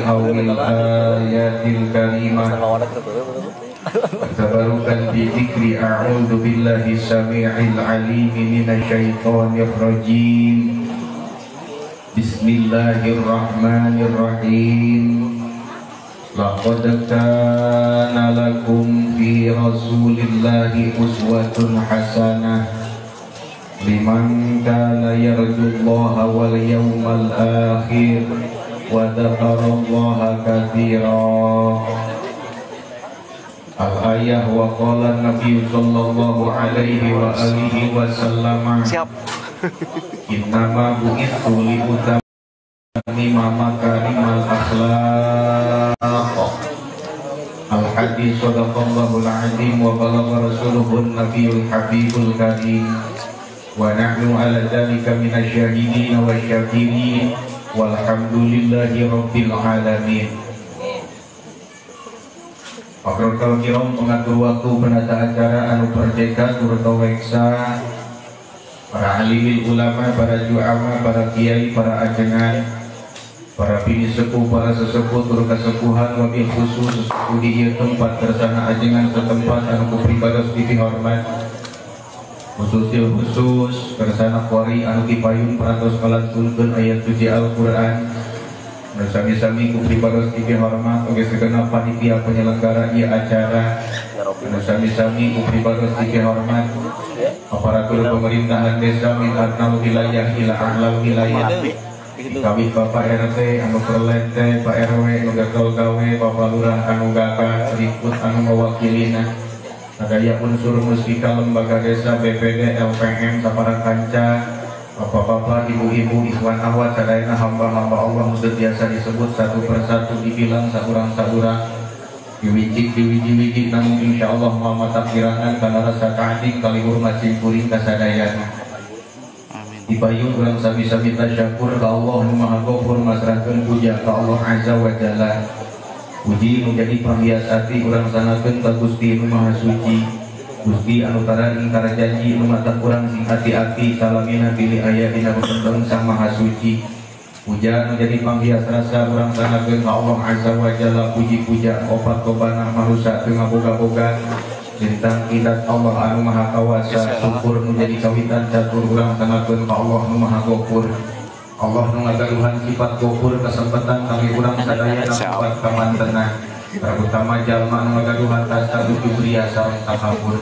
awil ayatil karimah tabarukan bi dzikri a'udzu billahi samii'il alim minasyaitonir rajim. Bismillahirrahmanirrahim. Laqad kana lakum fi rasulillahi uswatun hasanah liman kana yarjullaha wal yawmal akhir wa dzakarallaha katsira. Al-ayah wa qala Nabi sallallahu alaihi wa alihi wasallam. Siap. Innama bu'itsu li utammima makarimal akhlaq. Al-hadis sadaqallahul azim wa balagha rasuluhun nabiyul habibul karim. Wa nahnu ala dzalika minasyahidin wasyakirin walhamdulillahi rabbil alamin. Pakrokal kirom pengatur waktu penata acara anu perjeka turta weksa para alimil ulama, para juama, para kiai, para ajengan, para bini sepuh, para sesepuh tur kasepuhan wabil khusus sesepuh di ieu tempat kersana ajengan setempat anu kupribados dipihormat khususil khusus kersana qori anu dipayun parantos ngalantunkeun ayat suci Al-Qur'an. Sami-sami kupribados dipihormat oge segenap panitia penyelenggara ieu acara. Sami-sami kupribados dipihormat aparatur pemerintahan desa min adnal wilayah ila a'lal wilayah. Kami Bapak RT anu perlente, Pak RW anu gagal gawe, Bapak Lurah anu gagah, berikut anu mewakilina. Sadaya unsur mustika lembaga desa, BPD, LPM, sapara kanca, bapak-bapak, ibu-ibu, ikhwan ahwat, sadayana hamba-hamba Allah udah biasa disebut satu persatu, dibilang saurang-saurang, diwicik, diwiji-wiji, namun insya Allah mama takdirangan karena rasa ta'adik kali hormat simpuring kasadayana. Dipayung urang sami-sami tasyakur ka Allah nu Maha Ghafur masrahkeun puja ka Allah Azza wa Jalla. Puji menjadi penghias hati urang sanakeun ka Gusti nu Maha Suci. Gusti anu tara ingkar janji nu matak urang sing ati-ati salamina bilih aya dina pependeng Sang Maha Suci. Puja menjadi panghias rasa urang sanakeun ka Allah Azza wa Jalla. Puji-puja opat kobana manusa teu ngaboga-boga tentang kitab Allah anu Maha Kawasa. Syukur menjadi kawitan catur urang sanakeun ka Allah nu Maha Ghafur. Allah nu ngagaduhan sifat ghafur kesempatan kami urang sadaya dapat kamantena terutama jalma anu ngagaduhan tasa ujubria sareng takabur.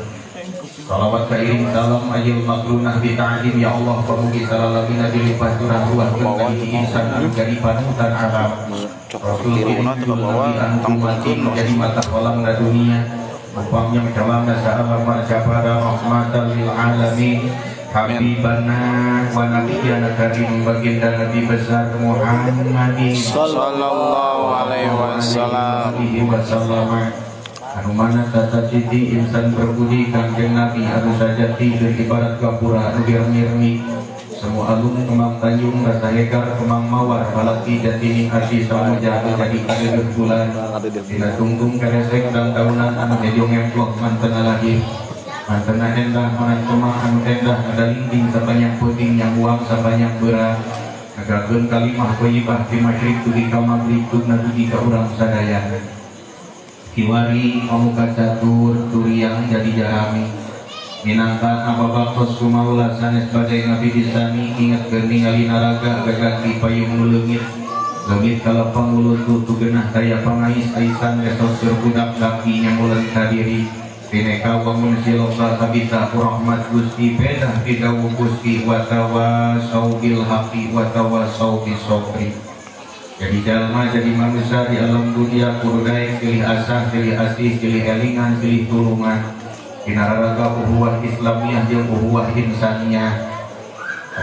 Salawat kairing salam ajil makrunah bi ta'zim ya Allah pamugi salalamina dilimpah curah ruahkeun ka insan anu jadi panutan alam. Rasul nabi anu mati menjadi mata kolam na dunia. Upamnya kalamna sa'alama syafara rahmatan lil alamin habibana wa nabiyana karim baginda nabi besar Muhammadin sallallahu alaihi wasallam. Anu mana tata citi insan berbudi kangjeng nabi anu sajati dari ibarat gapura anu dirmi-rmi semua alum kemang tanjung rasa hegar kemang mawar balaki jatining hati samuja anu jadi kadeudeuh bulan dina tungtung karesek dan taunan anu hejo ngemplok mantena lahir mantena endah manan kemang anu endah ngadalinding sabanyak peuting nyabuang sabanyak beurang ngagakeun kalimah thayyibah ti masyrik dugi ka magrib dugna dugi ka urang sadayana. Kiwari pamuka catur turiang jadi jarami minangka apa baktos kumaula sanes badai nabi disani ingat ningali naraga gaganti payung nu leungit leungit kalapang mulutu tugenah daya pangais aisan lesos keur budak daki nyamuleun ka diri bineka wangun siloka sabita rahmat Gusti pedah pidawuh Gusti wa tawasau bil haqi wa tawasau bis sabri. Jadi jalma jadi manusia di alam dunia kudu daek silih asah silih asih silih elingan silih tulungan dina raraga uhuwah Islamiyah jeung uhuwah insaniyah.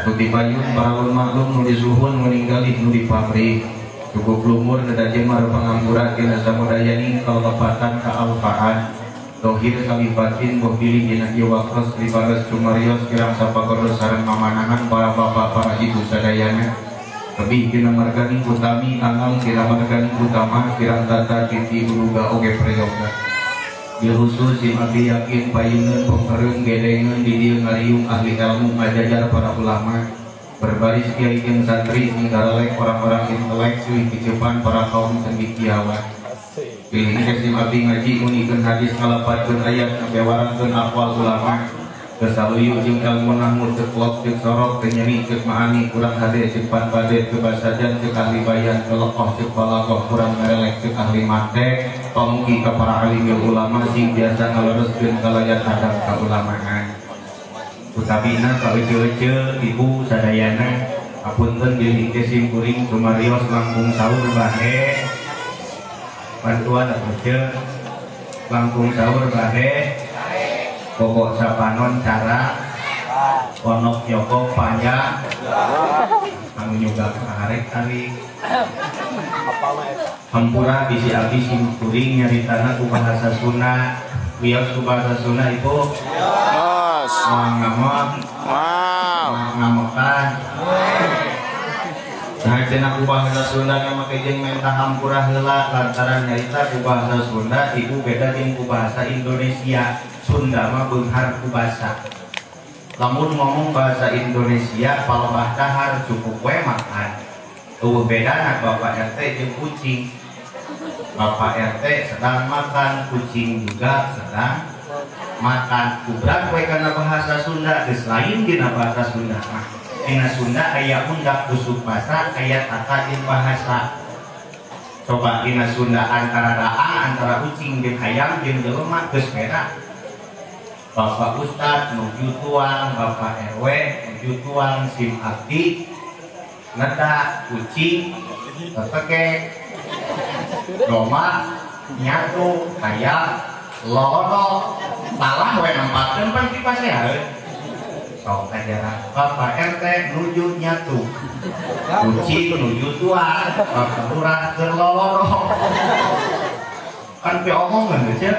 Atuh dipayun paralun maklum nu disuhun meninggali nu dipamrih cukup lumur neda jemar pangampura dina samudayaning kalepatan kaalfaan dohir kalibatin boh bilih dina ieu waktos pribados cumarios kirang sapagodos sareng mamanahan para bapak para ibu sadayana lebih dina marganing utami angang dina marganing utama kirang tata titi uruga oge prayoga. Bil khusus abdi yakin payungeun pengkereung gedengeun di dieu ngariung ahli ilmu ngajajar para ulama Berbaris kiai jeung santri sing daralek orang-orang intelek silih kicepan para kaum cendekiawan. Pilih sim abdi ngaji unikeun hadis ngalapatkeun ayat ngabewarankeun aqwal ulama. Kesaluyu jeung ilmu nahmu ceuk lok ceuk sorok teu nyeni ceuk maani kurang hade ceuk panbade teu basajan ceuk ahli bayan kelekoh ceuk balagoh kurang ngarelek ceuk ahli mantek pamugi ka para alim ulama sing biasa ngalereskeun kalayan adab kaulamaan. Utabina ka ece-ece ibu sadayana apunten bilih teh sim kuring sumarios langkung saur bahe bantuan ece langkung saur bahe pokok sapanon cara ponok nyokok panjang anu nyuga arek tarik hampura bisi abdi sim kuring nyaritana ku bahasa Sunda wios ku bahasa Sunda ibu moal ngamot ngamekan nah cenah ku bahasa Sunda make jeung menta hampura heula lantaran nyarita ku bahasa Sunda ibu beda jeung ku bahasa Indonesia. Sunda mah beunghar ku basa. Lamun ngomong bahasa Indonesia palebah dahar cukup we makan. Eueuh bedana Bapak RT jeung kucing. Bapak RT sedang makan, kucing juga sedang makan. Kubrak we kana bahasa Sunda geus lain dina bahasa Sunda mah. Dina Sunda aya undak busuk basa, aya tata jeung bahasa. Coba dina Sunda antara daang, antara kucing jeung hayam jeung jelema geus beda. Bapak Ustad nuju tuang, Bapak RW nuju tuang, sim abdi neta kucing teteke doma nyatu hayam lolodok salah we nempatkeun pan di pasehan sok ajaran Bapak RT nuju nyatu kucing nuju tuang, Bapak Lurah keur lolodok kan pi omongan geus ya.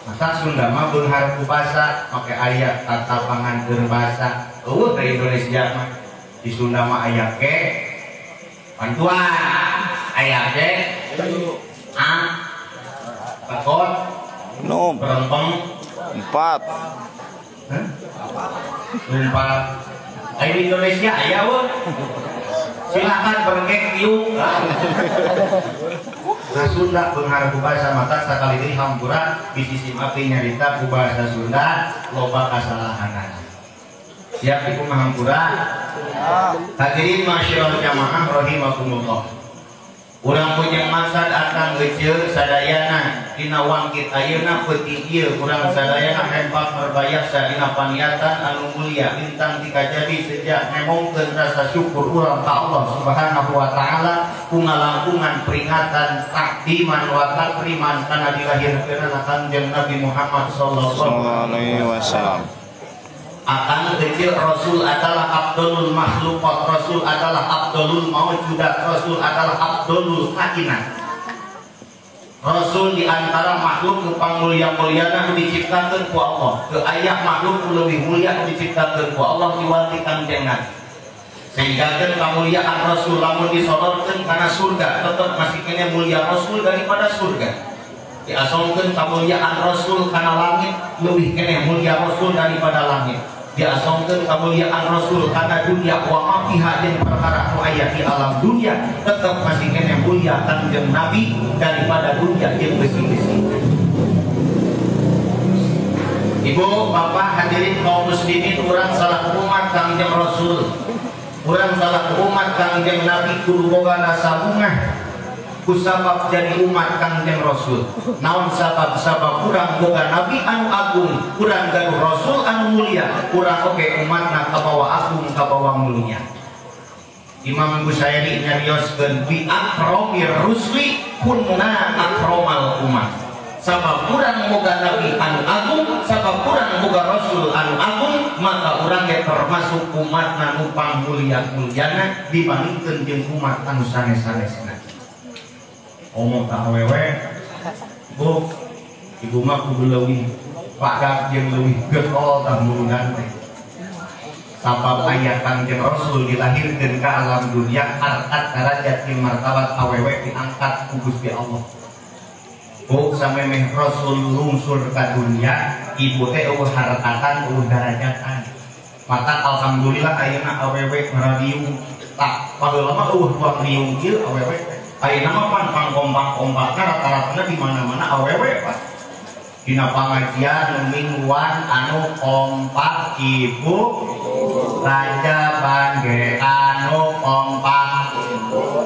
Masa Sunda mah beunghar ku basa make aya tata pangan keur basa. Eueuh da Indonesia mah di Sunda mah aya ke bantuan, aya ke a tekon nom berempeng 4. Hah? 4. Aya di Indonesia aya eueuh. Silakan berengkek iung. Nah Sunda beunghar ku bahasa mata sakali deui hampura bisi sim abdi nyarita ku bahasa Sunda loba kasalahanan. Siap ibu hampura? Hadirin masyarul jamaah rahimakumullah. Urang punya maksad akang eceu sadayana dina wangkit ayeuna peuting ieu urang sadayana hempak merbayaksa dina paniatan anu mulia bintang tikajadi sejak nemongkeun rasa syukur urang ka Allah Subhanahu wa taala ku ngalangkungan peringatan takdiman wa takriman kana dilahirkeunana Kangjeng Nabi Muhammad sallallahu alaihi wasallam. Akan kecil Rasul adalah abdulul makhluqat, Rasul adalah abdulul maujudat, Rasul adalah abdulul kainat. Rasul di antara makhluk nu pangmulia-muliana nu diciptakeun ku Allah. Ke aya makhluk nu leuwih mulia nu diciptakeun ku Allah diwanti Kangjeng Nabi. Sehingga kan kamuliaan Rasul lamun disodorkeun kana surga tetep masih kene mulia Rasul daripada surga. Diasongkeun kamuliaan Rasul kana langit leuwih keneh mulia Rasul daripada langit. Diasongkeun kamuliaan Rasul kana dunia wa ma fiha jeung perkara nu aya di alam dunia tetep masih keneh mulia Kangjeng Nabi daripada dunia jeung besi-besi. Ibu, bapak hadirin kaum muslimin, urang salah umat Kangjeng Rasul, urang salah umat Kangjeng Nabi kudu boga rasa bungah kusabab jadi umat Kangjeng Rasul. Naon sabab-sabab kurang boga nabi anu agung, kurang gaduh rasul anu mulia, kurang oge umatna kabawa agung kabawa mulia. Imam Busairi nyarioskeun bi akromir rusli kunna akromal umat. Sabab kurang boga nabi anu agung, sabab kurang boga rasul anu agung, maka urang ge termasuk umatna nu pangmulia-muliana dibandingkeun jeung umat anu sanes-sanesna. Omong ka awewe, bu, ibu mah kudu leuwih padak jeung leuwih getol tah murunan teh. Sabab aya Kangjeng Rasul dilahirkeun ka alam dunia, harkat darajat jeung martabat awewe diangkat ku Gusti Allah. Bu, samemeh Rasul lungsur ka dunia, ibu teh eueuh harkatan eueuh darajatan. Maka alhamdulillah ayeuna awewe ngariung. Tah baheula mah eueuh ruang riung ieu awewe. Ayeuna mah pan pangkompak-kompakna rata-ratana di mana-mana awewe Pak. Dina pangajian mingguan anu kompak ibu rajaban ge anu kompak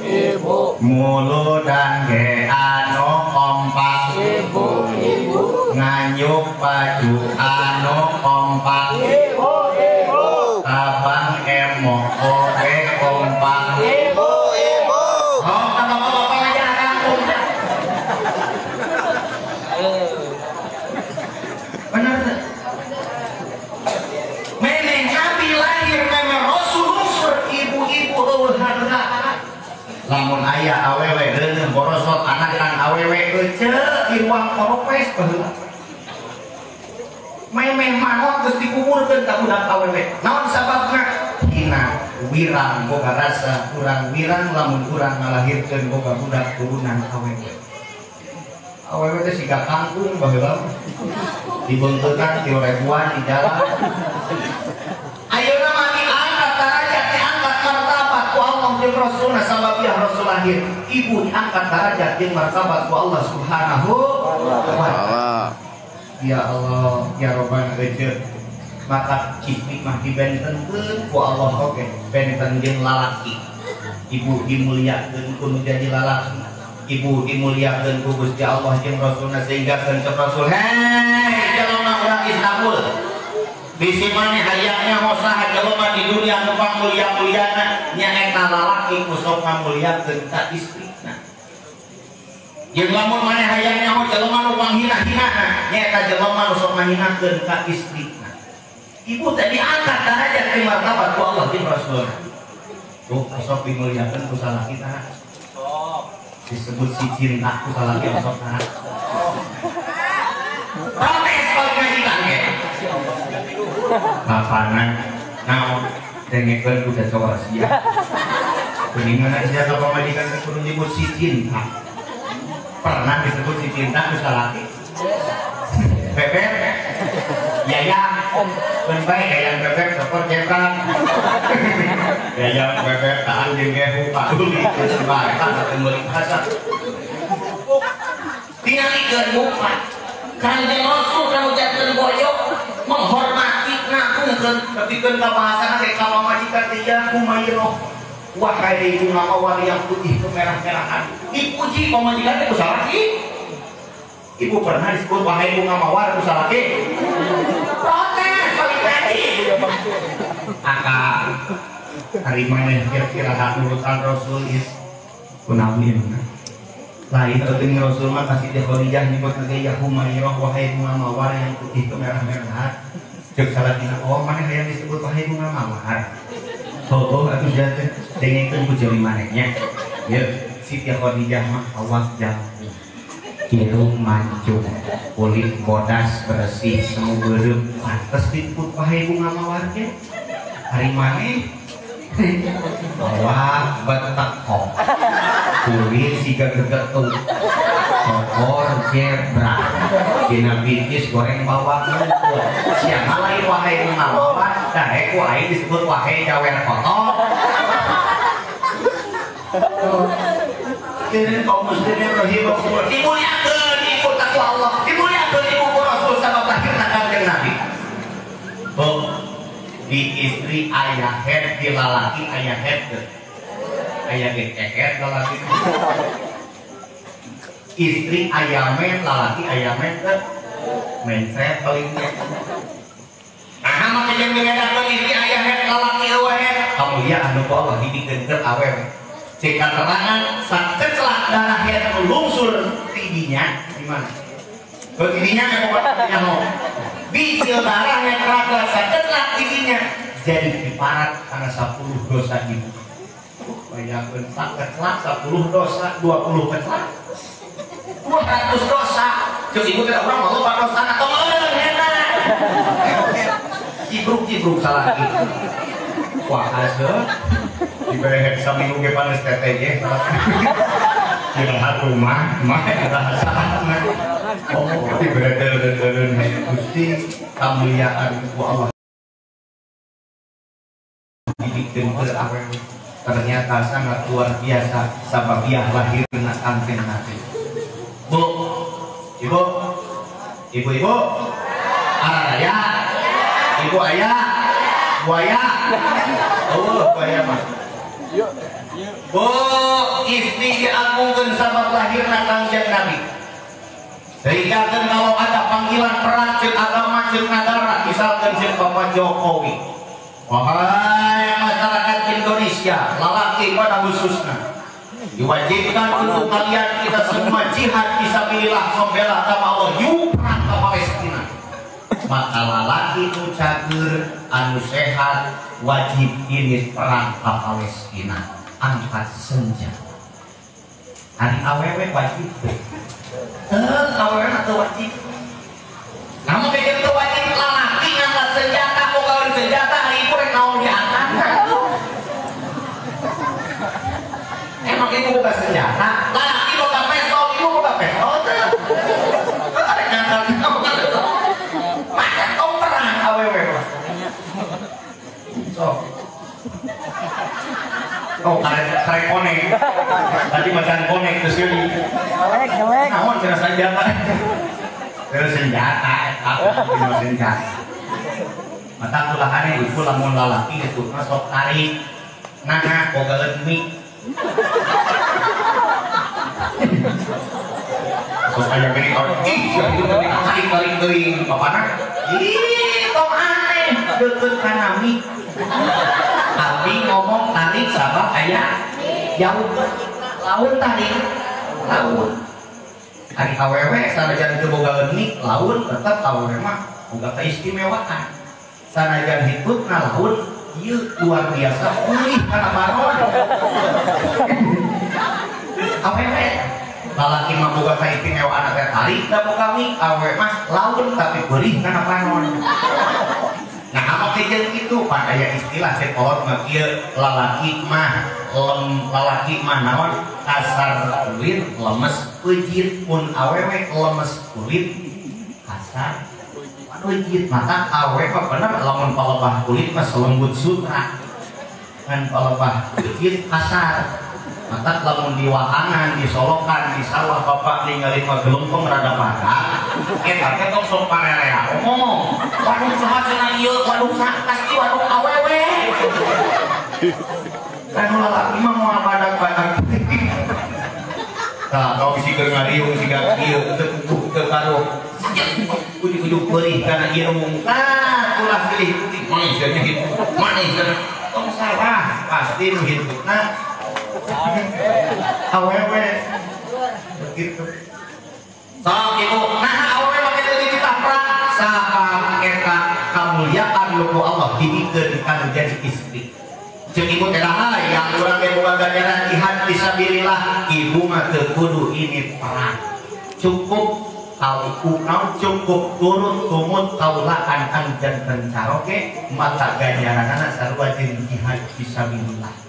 ibu muludan ge anu kompak ibu nganyuk baju anu kompak ibu abang emo oge kompak ibu. Oh, bapak-bapak aja rangkum. Benar tak? Memang Nabi lahir memang Rasul ibu-ibu eueuh harga. Lamun aya awewe reuneuh borosot anakan awewe ece di ruang koropes baheula. Memeh maot geus dikuburkeun ka budak awewe. Naon sababna? Hina wirang boga rasa kurang wirang lamun urang ngalahirkeun boga budak turunan awewe. Awewe teh siga kangkung baheula. Dibengkekan 3.000-an di jalan. Ayeuna mah diangkat darajat, diangkat martabat ku Allah jeung Rasulna sabab ya Rasul lahir. Ibu diangkat darajat jeung martabat ku Allah Subhanahu wa taala. Ya Allah, ya Robbana ece. Maka istri mah dibentenkeun ku Allah oge, benten jeung lalaki. Ibu dimuliakeun ku nu jadi lalaki. Ibu dimuliakeun ku Gusti Allah jeung Rasulna sehingga keun Rasul, hei jelema urang Istanbul. Bisi maneh hayangnya hosaha jelema di dunia nu pangmulia-muliana nya eta lalaki ku sok ngamuliakeun ka istrina. Jeung lamun maneh hayangnya ho jelema nu panghina-hinana nya eta jelema nu sok ngahinakeun ka istrina. Ibu teh diangkat darajat jeung martabat ku Allah jeung Rasulna. Tuh sok dimuliakeun ku salaki tah. Disebut si cinta ku salaki sok tah. Protes kalau ngajikan ge. Bapana naon dengekeun ku cocok sia. Kuningan sia ka pamajikan teh kudu nyebut si cinta. Pernah disebut si cinta ku salaki? Bebek Yayang, keun bae Yayang bebek sopor jebrak. Yayang bebek tahan jeung gehu paduli geus bae tah teu meuli bahasa. Tingalikeun muka. Kanjeng Rasul kanu janten boyok menghormati ngagungkeun nepikeun ka bahasana teh ka pamajikan teh ya Humairah. Wahai bunga mawar yang putih kemerah-merahan. Dipuji pamajikan teh ku salaki. Ibu pernah disebut wahai bunga mawar ku salaki? Protes balik lagi. Aka hari mana kira-kira hak urutan Rasul is kunaon lain euteung Rasul mah kasih teh Khadijah nyebut teh ya Humairah wahai bunga mawar yang putih kemerah-merahan. Ceuk salakina oh maneh hayang disebut wahai bunga mawar. Heueuh atuh sia teh dengekeun ku jelema manehnya. Ieu Siti Khadijah mah awas jangkung. Irung mancung, kulit bodas bersih semu beureum, pantes disebut wahai bunga mawar ge. Hari maneh awak betekok, kulit siga gegetuk, sokor jebrak, dina bitis goreng bawang ngumpul. Siapa lain wahai bunga mawar, daek ku aing disebut wahai jawer kotor. Hadirin kaum muslimin rahimakumullah, dimuliakeun ibu takwa Allah, dimuliakeun ibu ku Rasul sabab lahirna Kanjeng Nabi. Bu, di istri ayah head, di lalaki ayah head teu. Ayah ge kehet lalaki. Istri ayah men, lalaki ayah men teu. Mencret paling ge. Nah, maka jeung bedakeun istri ayah head, lalaki eueuh head. Kamuliaan ku Allah dibikeun keur awewe. Jika keterangan sakecelak darah head melungsur tidinya gimana? Kalau tidinya kan pokoknya mau bicil darah yang raga sakecelak tidinya jadi kiparat karena 10 dosa ibu. Bayangkan sakecelak 10 dosa, 20 kecelak 200 dosa. Cek ibu tidak orang mau lupa dosa atau enak. Cibruk-cibruk salah gitu. Wah asal diberi saminggu ge panas TTG salah. Dirahat rumah, mah rasa. Oh, diberi deureun-deureun Gusti kamuliaan ku Allah. dipikeun ke awewe. Ternyata sangat luar biasa sababiah lahirna Kangjeng Nabi. Bu, ibu, ibu-ibu, araya, ibu ayah, buaya, oh buaya mah. Bu, istri diagungkeun sabab lahirna Kangjeng Nabi. Sehingga kan kalau ada panggilan perang cek agama cek negara, misalkan cek Bapak Jokowi, wahai masyarakat Indonesia, lalaki pada khususnya, diwajibkan untuk kalian kita semua jihad fisabilillah membela agama Allah, yuk perang ke Palestina. Maka lalaki nu cager anu sehat wajib ini perang ke Palestina, angkat senjata. Hari awewe wajib teh. Awewe mah teu wajib. Namun teh teu wajib lalaki ngangkat senjata, bogaeun senjata hari ibu rek naon diangkat. Emang ibu boga senjata, lalaki boga pistol, ibu boga pistol teh. Rek ngangkat maka tong perang awewe mah. Sok. Oh, karek konek. Tadi macan konek terus ini. Jelek, jelek. Naon cenah senjata. Terus senjata eta senjata. Mata kulahane ibu lamun lalaki itu mah sok tarik. Nah, bogaeun mie. Sok aya gini kalau ih sia itu teh tarik tarik teuing bapana. Ih, tong aneh deukeut kana mie. Abi ngomong tarik sabab aya jauh laun tarik laun. Ari awewe sanajan teu boga mie laun tetep awewe mah boga keistimewaan. Sanajan hitutna laun ieu luar biasa pulih kana baron. Awewe lalaki mah boga keistimewaan teh tarik da boga mie, awewe mah laun tapi beurih kana panon. Nah, apa kejadian itu? Pan aya istilah cek kolot mah kieu lalaki mah lalaki mah naon kasar kulit lemes peujeut, mun awewe lemes kulit kasar peujeut. Maka awewe mah bener lamun palebah kulit mah selembut sutra, ngan palebah peujeut kasar. Maka lamun diwahangan, disolokan, di sawah bapak ninggalin mah gelempeng rada padat, eta teh tong sok parerea ngomong, waduk saha cenah ieu, waduk saha pasti waduk awewe. Kan lalaki mah moal badak-badak. Tah, kau bisi keur ngariung siga kieu teu kukuh teu karuh. Ujug-ujug peurih kana irung. Tah, ulah pilih putih manis nya kitu. Manis cenah. Tong salah, pasti nu hitutna awewe begitu. Sok ibu, nah awewe make teu dititah perang sabab eta kamulyaan ku Allah dibikeun kanu jadi istri. Ceuk ibu teh hayang urang teh boga ganjaran jihad fisabilillah, ibu mah teu kudu ini perang. Cukup kau naon cukup turut tumut kaulaan anu janten caroge maka ganjaranana sarua jeung jihad fisabilillah.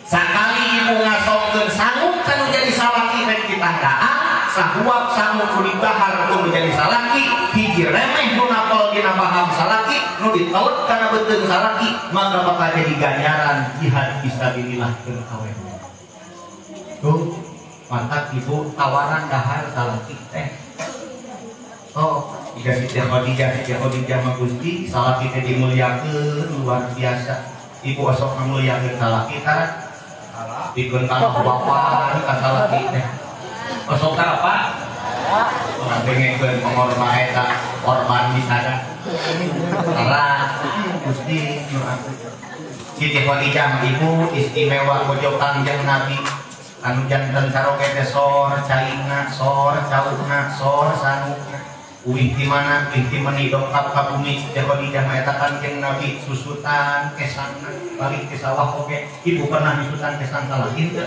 Sakali ibu ngasongkeun sanggup kanu jadi salaki rek ditandaan, sahuap sanggup nu dibahar kudu jadi salaki, hiji remeh nu napel dina paham salaki, nu ditelet kana beuteung salaki, maka bakal jadi ganjaran jihad fisabilillah keur awewe. Tuh, maka ibu tawaran dahar salaki teh. Oh, jika Siti Khadijah, Siti Khadijah mah Gusti, salaki teh dimuliakeun luar biasa. Ibu osok ngamuliakeun salaki tara dikeun kana bapa ka salaki teh. Osok tara Pak? Ngadengekeun pangorban eta korban disada. Tara Gusti nu aku. Siti Khadijah ibu istimewa bojo Kangjeng Nabi anu janten caroge teh sor caina, sor caukna, sor sanukna. Uih di mana, uih di meni dongkap ka bumi Siti Khadijah mah eta Kangjeng Nabi susutan kesangna balik ke sawah oge. Ibu pernah nyusutan kesang salaki teu?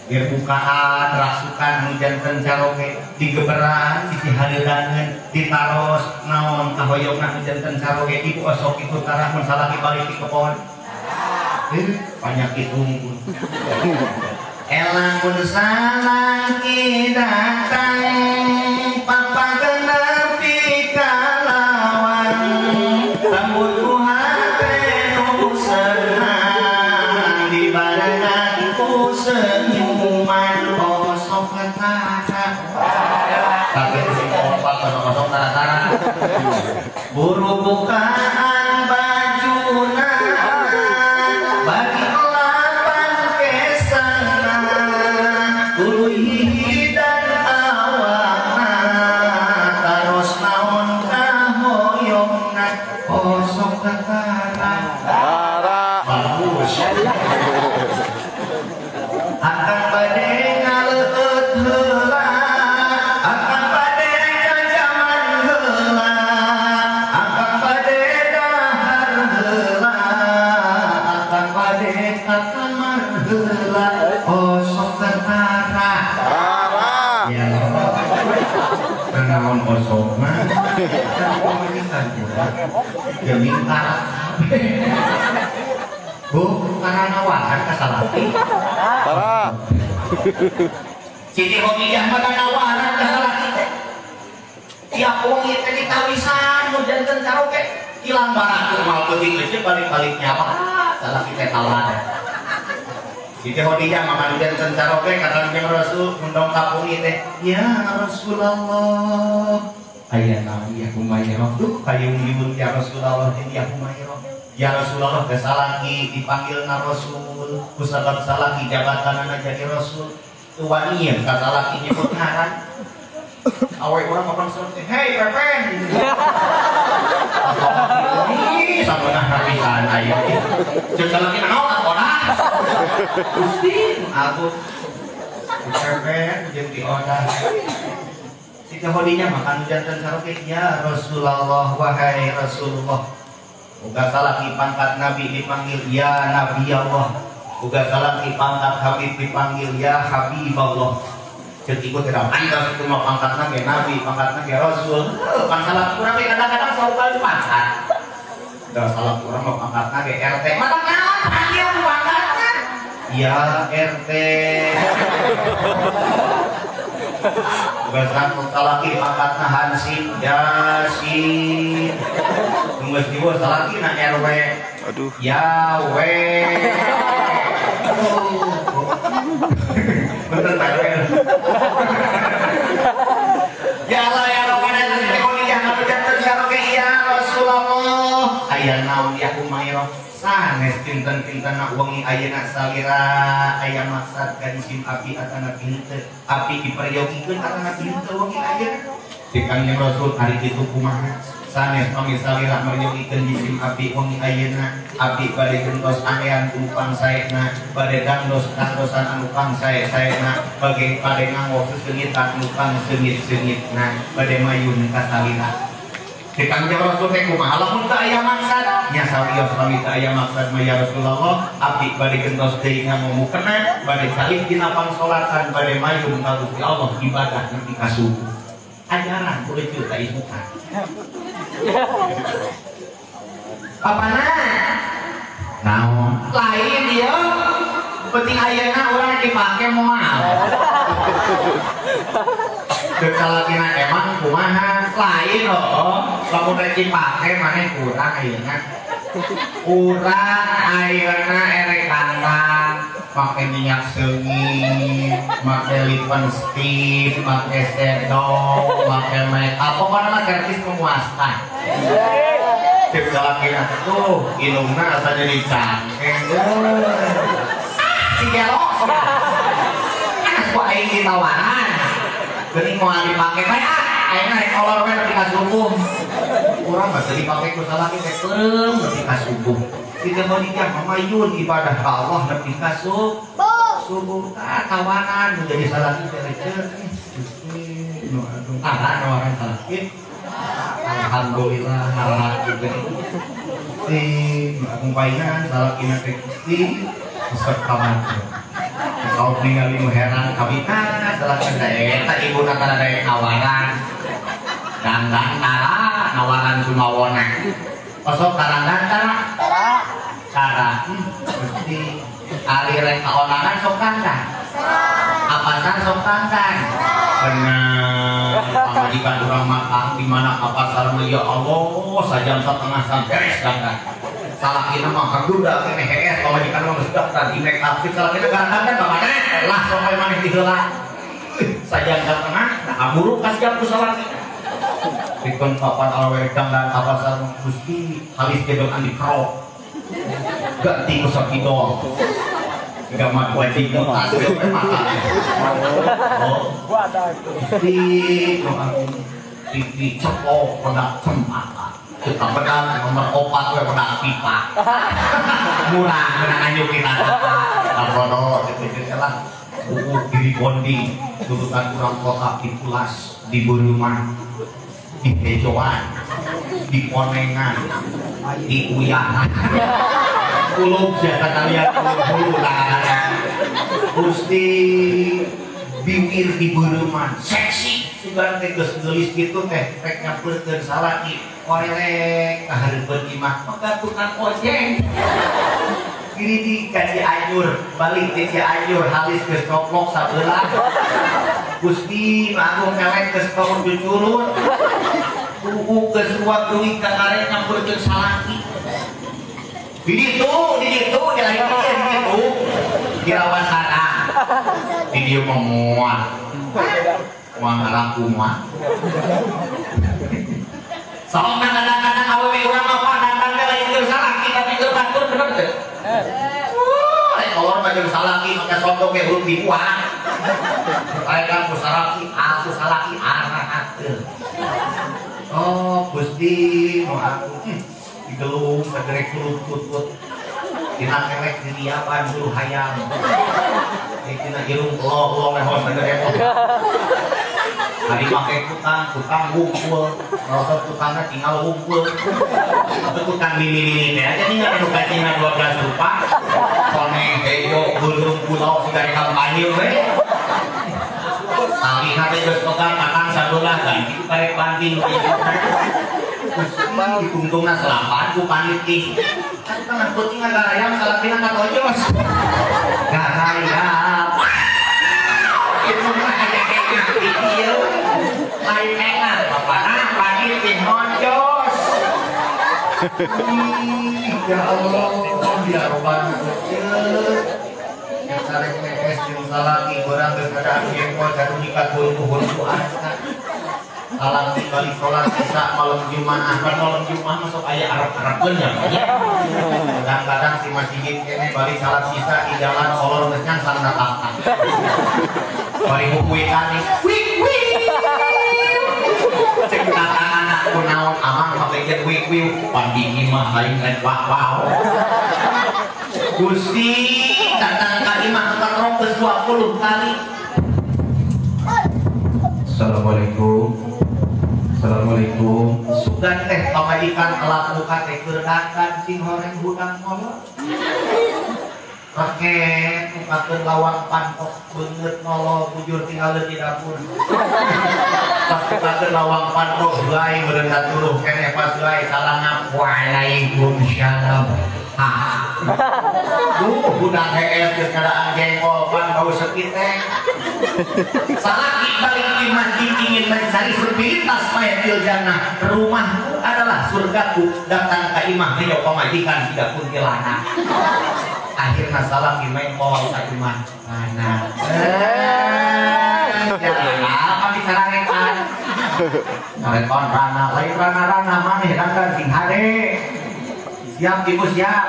Biar bukaan rasukan anu janten caroge digeberan sisi hareudangeun ditaros naon kahoyongna anu janten caroge. Ibu osok itu tarah mun salaki balik di kebon. Banyak itu. Elang pun salaki datang papa genepi kalawan sambut ku hate nu ku senyuman osok tara. Tapi sing opat kosong-kosong tara-tara. Buru bukaan bajuna bagi lapan kesana tuluy dan awakna taros naon kahoyongna osok tara. Bagus. Akan bade ngaleueut heula, akan bade cacaman heula, akan bade dahar heula, akan bade ka kamar heula, osok tara. Ya naon osok mah kan pamajikan urang geuning tara kabeh. Bu, karena nawaran ka salaki. Tara. Siti Khadijah mah nawaran ka salaki teh. Tiap wengi teh ditawisan nu janten caroke ilang barang mal peuting geus balik-balik nyapa salaki teh tawaran. Siti Khadijah mah janten caroke ka Kanjeng Rasul undang kapungi teh. Ya Rasulullah, aya naon ya Humairah duh kayung-yun ya Rasulullah ya Humairah. Ya Rasulullah geus salaki dipanggil na Rasul, kusabab salaki jabatanana jadi Rasul. Teu wani ka salaki nyebut ngaran. Awe urang kapan saur teh, "Hei Pepen." Ih, sameunah rapihan aya. Ceuk salaki naon atuh odah. Gusti, aku Pepen jeung di odah. Siti Khadijah mah janten saroke, "Ya Rasulullah, wahai Rasulullah." Uga salaki pangkat Nabi dipanggil ya Nabi Allah. Uga salaki pangkat Habib dipanggil ya Habib Allah. Ceuk ieu teh pantas itu mah pangkatna ge Nabi, pangkatna ge Rasul. Pan salaki urang ge kadang-kadang saur kali pangkat. Da salaki urang mah pangkatna ge RT. Mata naon panggil pangkatna? Ya RT. Uga salaki pangkatna Hansip, Yasin. Geus dieu salaki na RW. Aduh. Ya we. Bener Pak RW. Ya Allah ya Rabbana Siti Khadijah ngabejakeun saroge ya Rasulullah. Aya naon ya Humairah sanes pinten-pintenna wengi ayeuna salira aya maksad ka jisim api atana henteu. Api diperyogikeun atana henteu wengi ayeuna. Cek Kanjeng Rasul ari kitu kumaha? Sanes pami salira meryogikeun jisim api wengi ayeuna, api bade gentos anean ku pangsaena, bade dangdos dangdosan anu pangsae-saena, bage bade nganggo sesengitan anu pangseungit-seungitna, bade mayun ka salira. Cek Kanjeng Rasul teh kumaha lamun teu aya maksad? Nya sawios pami teu aya maksad mah ya Rasulullah, api bade gentos deui ngamumukena, bade calik dina pangsolatan, bade mayun ka Gusti Allah ibadah nepi ka subuh. Ajaran kudu teu isukan. Apana? Naon? Lain ieu. Penting ayeuna urang dipake moal. Ceuk salakina emang kumaha? Lain heuh. Lamun rek dipake maneh kurang ayeuna. Urang ayeuna erek kantang, make minyak seungit, make lipstick, make shadow, make make up, pokokna mah servis memuaskan. Ceuk salakina tuh indungna asa jadi cangkeng. Si gelok. Kan ku aing ditawaran. Geuning moal dipake bae ah, ayeuna rek kolor we nepi ka subuh. Urang mah teu dipake ku salaki teh peureum nepi ka subuh. Siti Khadijah mamayun ibadah ka Allah nepi ka subuh. Tah tawaran nu jadi salaki teh receuk. Gusti nu aduh tara nawaran salaki. Alhamdulillah marah juga. Gusti nu agung paingan salakina teh Gusti resep ka mantu. Kalau ningali nu heran kabita salaki teh eta ibuna tara daek nawaran. Dangdang tara nawaran sumawona. Osok taranggan tara? Tara. Gusti ari rek kaonangan sok kangkang. Apasan sok kangkang. Bener. Pamajikan urang mah kang di mana ka pasar mah ya Allah sajam setengah samperes dangdang. Salakina mah kaguda keneh hees pamajikan mah geus daftar di make up salakina garangkan bapana lah sok we maneh diheula. Sajang ka tengah nah buruk kasiap ku salakina. Dikon papan awewe dangdan ka pasar Gusti halis jebel andi kerok. Ganti ku sakidol. Gak wajib mata. Oh, di di cepok produk cempaka. Kita pedang nomor 4 we produk pipa. Murah menang anjuk kita. Kapodo gitu lah. Buku diri bondi, turutan kurang kota di Pulas, di Buruma, di Bejoan, di Konengan, di Uyahan. Kulub jasa kalian kulub tangan Gusti bibir di Buruma seksi sugan teh geus geulis kitu teh rek nyampeurkeun salaki korelek ka hareupeun imah maka tukang ojek kiri di ka Cianjur balik di Cianjur halis geus coplok sabelah Gusti manggung kelek geus kaum cucurut tuhu geus ruwat deui ka karek nyampeurkeun salaki di ditu, di lain di ditu, di Rawasana, di dieu mah moal, moal ngalaku moal. Sok kadang-kadang awewe urang mah datang teh lain keur salaki tapi keur batur bener teh. Wah, lain kolor mah jeung salaki make soto ge huruf dibuang. Lain kan ku salaki, aku salaki arakakeun. Oh, Gusti, nu aku digelung sagerek kulutut dina kelek di diapan bulu hayam dina irung lo lehon sagerek hari make kutang kutang wungkul rasa kutangna tinggal wungkul atau kutang mini-mini teh aja tinggal anu kacina 12 rupa koneng hejo beureum pulau siga kampanye we salina teh geus pegang matang sabelah ganti ku karek banting ditungtungna selapan ku paniti tengah kucing garayam salakina katojos garayam itu mah aya enak ieu lain enak bapana paniti ngojos. Ya Allah ya Robbal yang sareng mees jeung salaki urang geus kada jengkol jatuh nikat hulu-hulu asa salam balik sholat sisa malam Jumat kan malam Jumat masuk aya arep-arepeun ya kadang-kadang si masjid kene balik salat sisa di jalan kolor geus nyangsang natapna bari hukuikan wik wik cek tatangan aku naon amang make jeung wik wik pandigi mah lain rek wow Gusti datang ka imah katrok geus 20 kali. Assalamualaikum. Assalamualaikum. Sugan teh pamajikan telat muka teh keur dakan sing horeng hutang molor. Raket mukakeun lawang pantok beungeut nolol bujur tinggal di dapur. Pas mukakeun lawang pantok wae meureun tuluh keneh pas wae salam waalaikumsalam. Duh budak hees geus ngadaan jengkol pan bau sepi teh. Salaki balik di masjid ingin mencari surbilitas mayatil jannah. Rumahku adalah surgaku. Datang ke imah rio pamajikan tidak kuntilanak. Akhirnya salaki mengkol ka imah mana. Ya apa bicara rekan? Rekon rana lain rana-rana maneh rangkan sing hade. Siap ibu siap.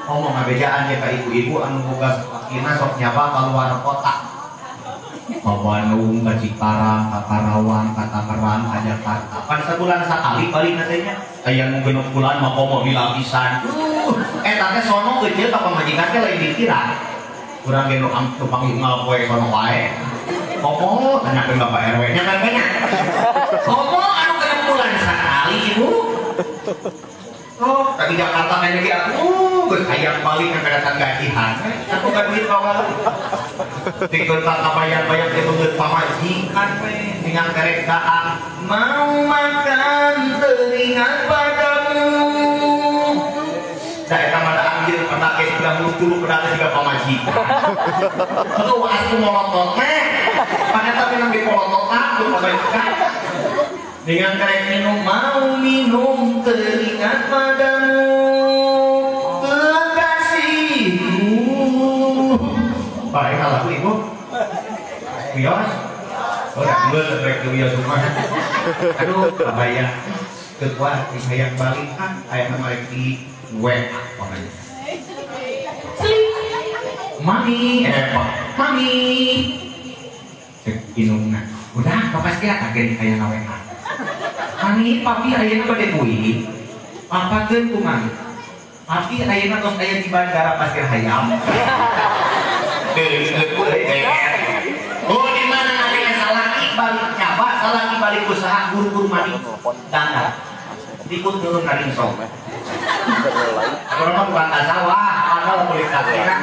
Ngomong ngabejaan ya ka ibu-ibu anu boga salakina sok nyaba keluar kota. Ka Bandung, ka Cikarang, ka Karawang, ka Tangerang, ka Jakarta. Pan sabulan sakali balik teh nya. Aya nu genep bulan mah komo dilapisan. Eta teh sono kecil ka pamajikan teh lain dikira. Urang ge nu panggih ngalopoe sono wae. Komo tanyakeun ka Pak RW nya kan nya. Komo anu genep bulan sakali ibu. Oh, tadi Jakarta kan jadi aku, geus hayang balik ka datang gajihan. Aku ka duit bawa. Dikeun ka bayar-bayar teh beungeut pamajikan we dengan kerek daang. Mau makan teringat padamu. Da eta mah anjir pernah ke sudah muluk-muluk pernah siga pamajikan. Heuh aku molotot teh. Paneta minang dipolototan ku pamajikan. Dengan kerek minum, mau minum teringat padamu. Baik lagu ibu. Wios. Oh, dah geus rek ke wios rumah. Aduh, bahaya. Ketua hayang balik ah aya mah di WA pokoknya. Mami, mami. Cek indungna. Udah, bapak sia kaget aya na WA. Mami, papi ayeuna bade uih. Papakeun ku mami. Papi ayeuna tos aya di bandara Pasir Hayam. Oh, di mana adanya salaki balik nyaba, salaki balik usaha guru-guru mami dangdang. Ikut turun dari sok. Kalau mah bukan sawah, kalau kulit kaki kan.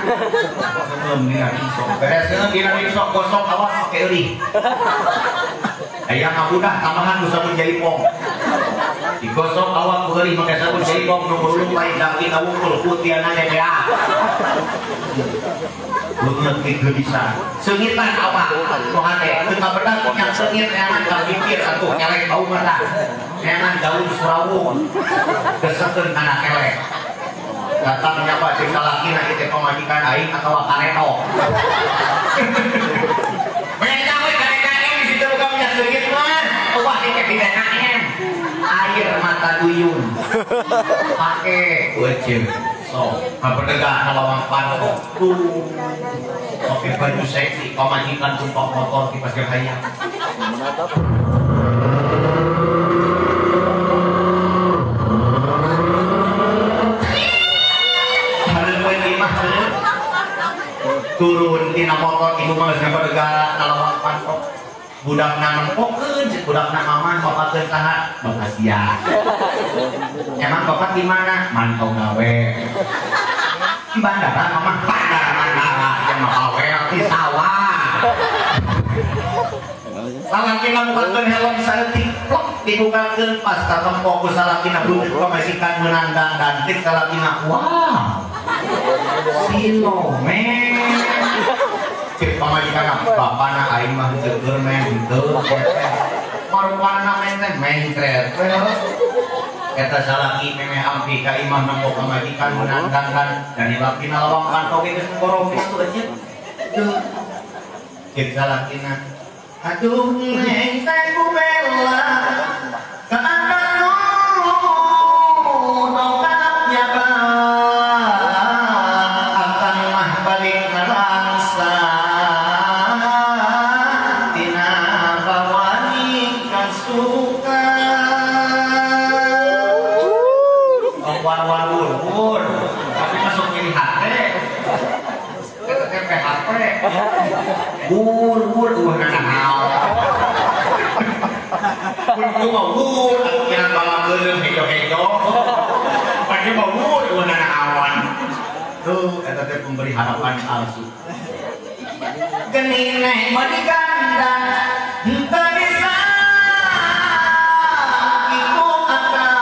Sebelum dina sok. Beres dina sok gosok awak pakai euy. Aya ngabudah tambahan ku sabun jaipong. Digosok awak ku euy make sabun jaipong nu burung lain dangdi wungkul putiana dea. Leungeut ge geulisan. Seungitan awak nu hate teu kabedak yang seungit neangan kapikir atuh kelek bau mata. Neangan daun surawung. Gesekeun kana kelek. Datang nyapa cek salakina ieu teh pamajikan aing atawa kareto. Beda we KKM di situ bukan minyak seungit mah. Wah di KKM. Air mata duyung. Pake wajib. So, kabedegah ngalawang panto. Tuh. Pakai baju seksi, pamajikan tumpah motor di Pasir Hayam. Turun tina motor ibu mah geus ngabedegah ngalawang panto. Budakna nempokeun, budakna mama bapakeun saha? Bapak sia. Emang bapak di mana? Mantau gawe. Di bandara mama, bandara bandara yang mah di sawah. Salakina bukakeun helm saeutik, plok dibukakeun pas katempo ku salakina butuh pamajikan meunang dandan cek salakina. Wah. Silo men. Cek pamajikan bapana aing mah henteu keur men henteu. Marupana men teh mencret. Eta salaki memeh ampi ka imah nempo pamajikan meunang dandan dan dilakina lawang kanto ge geus ngorok kitu aja. Cek salakina aduh neng teh ku bela ka anu dongkapnya ba akan mah balik ngarangsa tina bawani kasuka war-war tapi masuk nyeri hate eta teh PHP gur-gur eueuh nanaon gur mah gur atuh kira balageun hejo-hejo pake mah gur eueuh nanaon tuh eta teh pemberi harapan palsu geuning neh mah digandang henteu bisa iku akang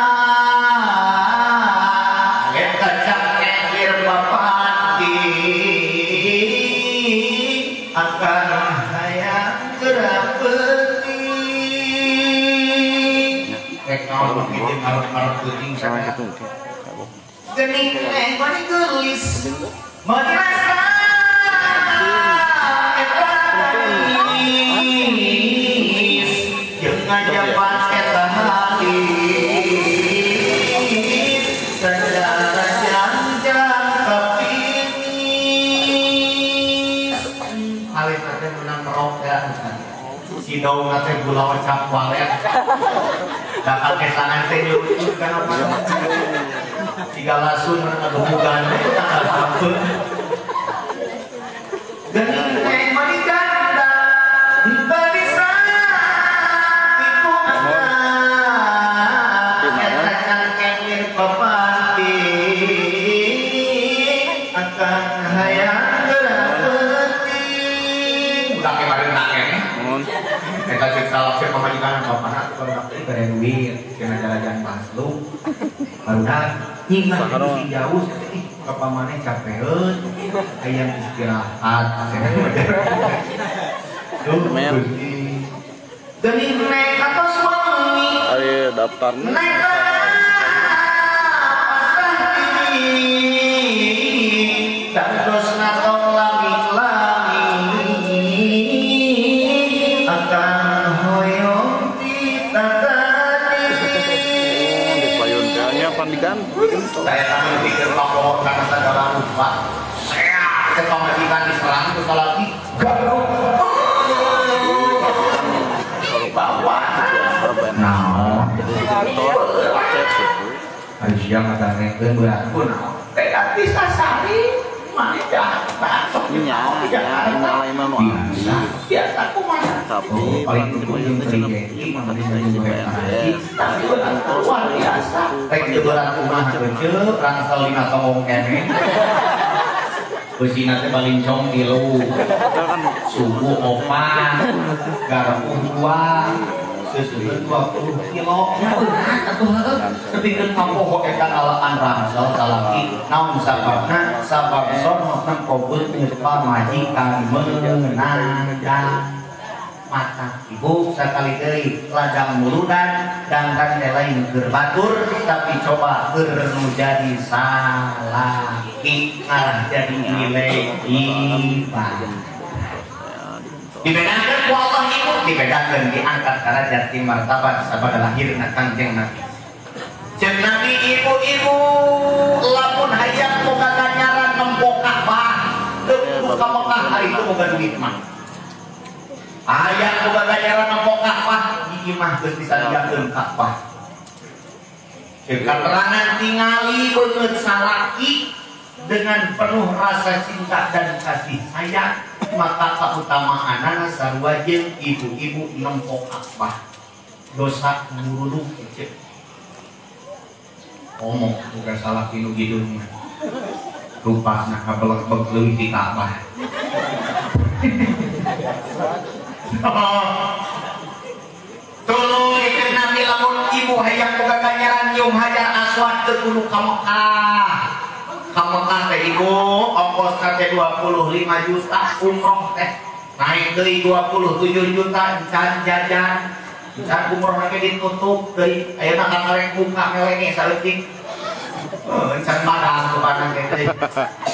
eta cangkir bapati akan hayang gerak peuting rek naon mah kieu ngarep-ngarep peuting Sama gitu. Geuning neh mah geulis mah dirasa eta manis jeung ngajapan eta halis sacara jangjang kapinis halis teh meunang merok ya si daun teh gula cap walet dakal kesangan teh nyurucut kana apa tiga lasun ngagebugan tanggal sampeu geuning teh mah digandang henteu bisa iku akang eta cangkengir papanti akan hayang gerak peuting udah kemarin tak keneh eta cek salak cek pamajikan bapana atuh barudak teh bere duit cenah jalan-jalan paslu barudak nying mah geus jauh ih bapak maneh capeun hayang istirahat cenah tuh Gusti geuning neng atos wengi Ayo daftarnya. neng pasrah diri dandos natong lami-lami Saya sambil pikir papohor karena segala rupa. Saya ke pamajikan diserang terus lagi. Bawa. Nah, siang kata berat pun. Teh bisa sari. Biasa tapi paling luar biasa. Rek berat kumaha kecil, rangsel lima tongong kene. Besina teh balincong tilu. Subuh opat, garpu dua. Sesudah 20 kilo. Tepikeun kapoho eta alaan rangsel salaki naon sababna sabab sono nempo beungeut pamajikan meunang mata ibu sakali deui ladang muludan dangkan teh lain keur batur tapi coba keur nu jadi salaki ngarah jadi nilai ibadah. Dibedakan ku Allah ibu dibedakan diangkat derajat di martabat sabada lahirna Kangjeng Nabi. Ceuk Nabi ibu-ibu lamun hayang boga ganjaran nempo Ka'bah teu kudu ka Mekah ari teu boga duit mah. Hayang boga ganjaran nempo Ka'bah di imah geus disadiakeun Ka'bah. Ceuk katerangan tingali beungeut salaki dengan penuh rasa cinta dan kasih sayang, maka keutamaanana sarua jeung ibu-ibu nempo Ka'bah. Dosa nguruluk kecil. Omong bukan salah tinu hidung mah. Rupasna kabelek-belek leuwih ti Ka'bah. Tuluy ceuk Nabi lamun ibu hayang boga ganjaran nyium Hajar Aswad teu kudu ka Mekah. Ka Mekah teh ibu ongkosna teh 25 juta umroh teh naik deui 27 juta can jajan can umroh teh ditutup deui ayeuna kakarek buka melenge saeutik can madang kumaha teh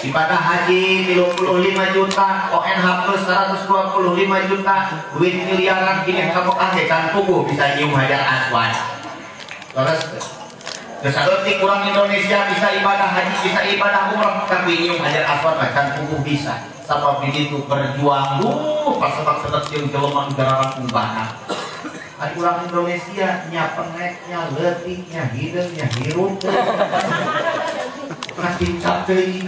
ibadah haji 35 juta ONH plus 125 juta duit miliaran kini ka Mekah teh can puguh bisa nyium Hajar Aswad. Terus saeutik kurang Indonesia bisa ibadah haji, bisa ibadah umroh, tapi nyium Hajar Aswad macan puguh bisa. Sabab di situ berjuang, pas sebab-sebab jeung jelema negara kumbana. Ari urang Indonesia nya pengeknya, leutiknya, hideungnya, hirup. Katingkat deui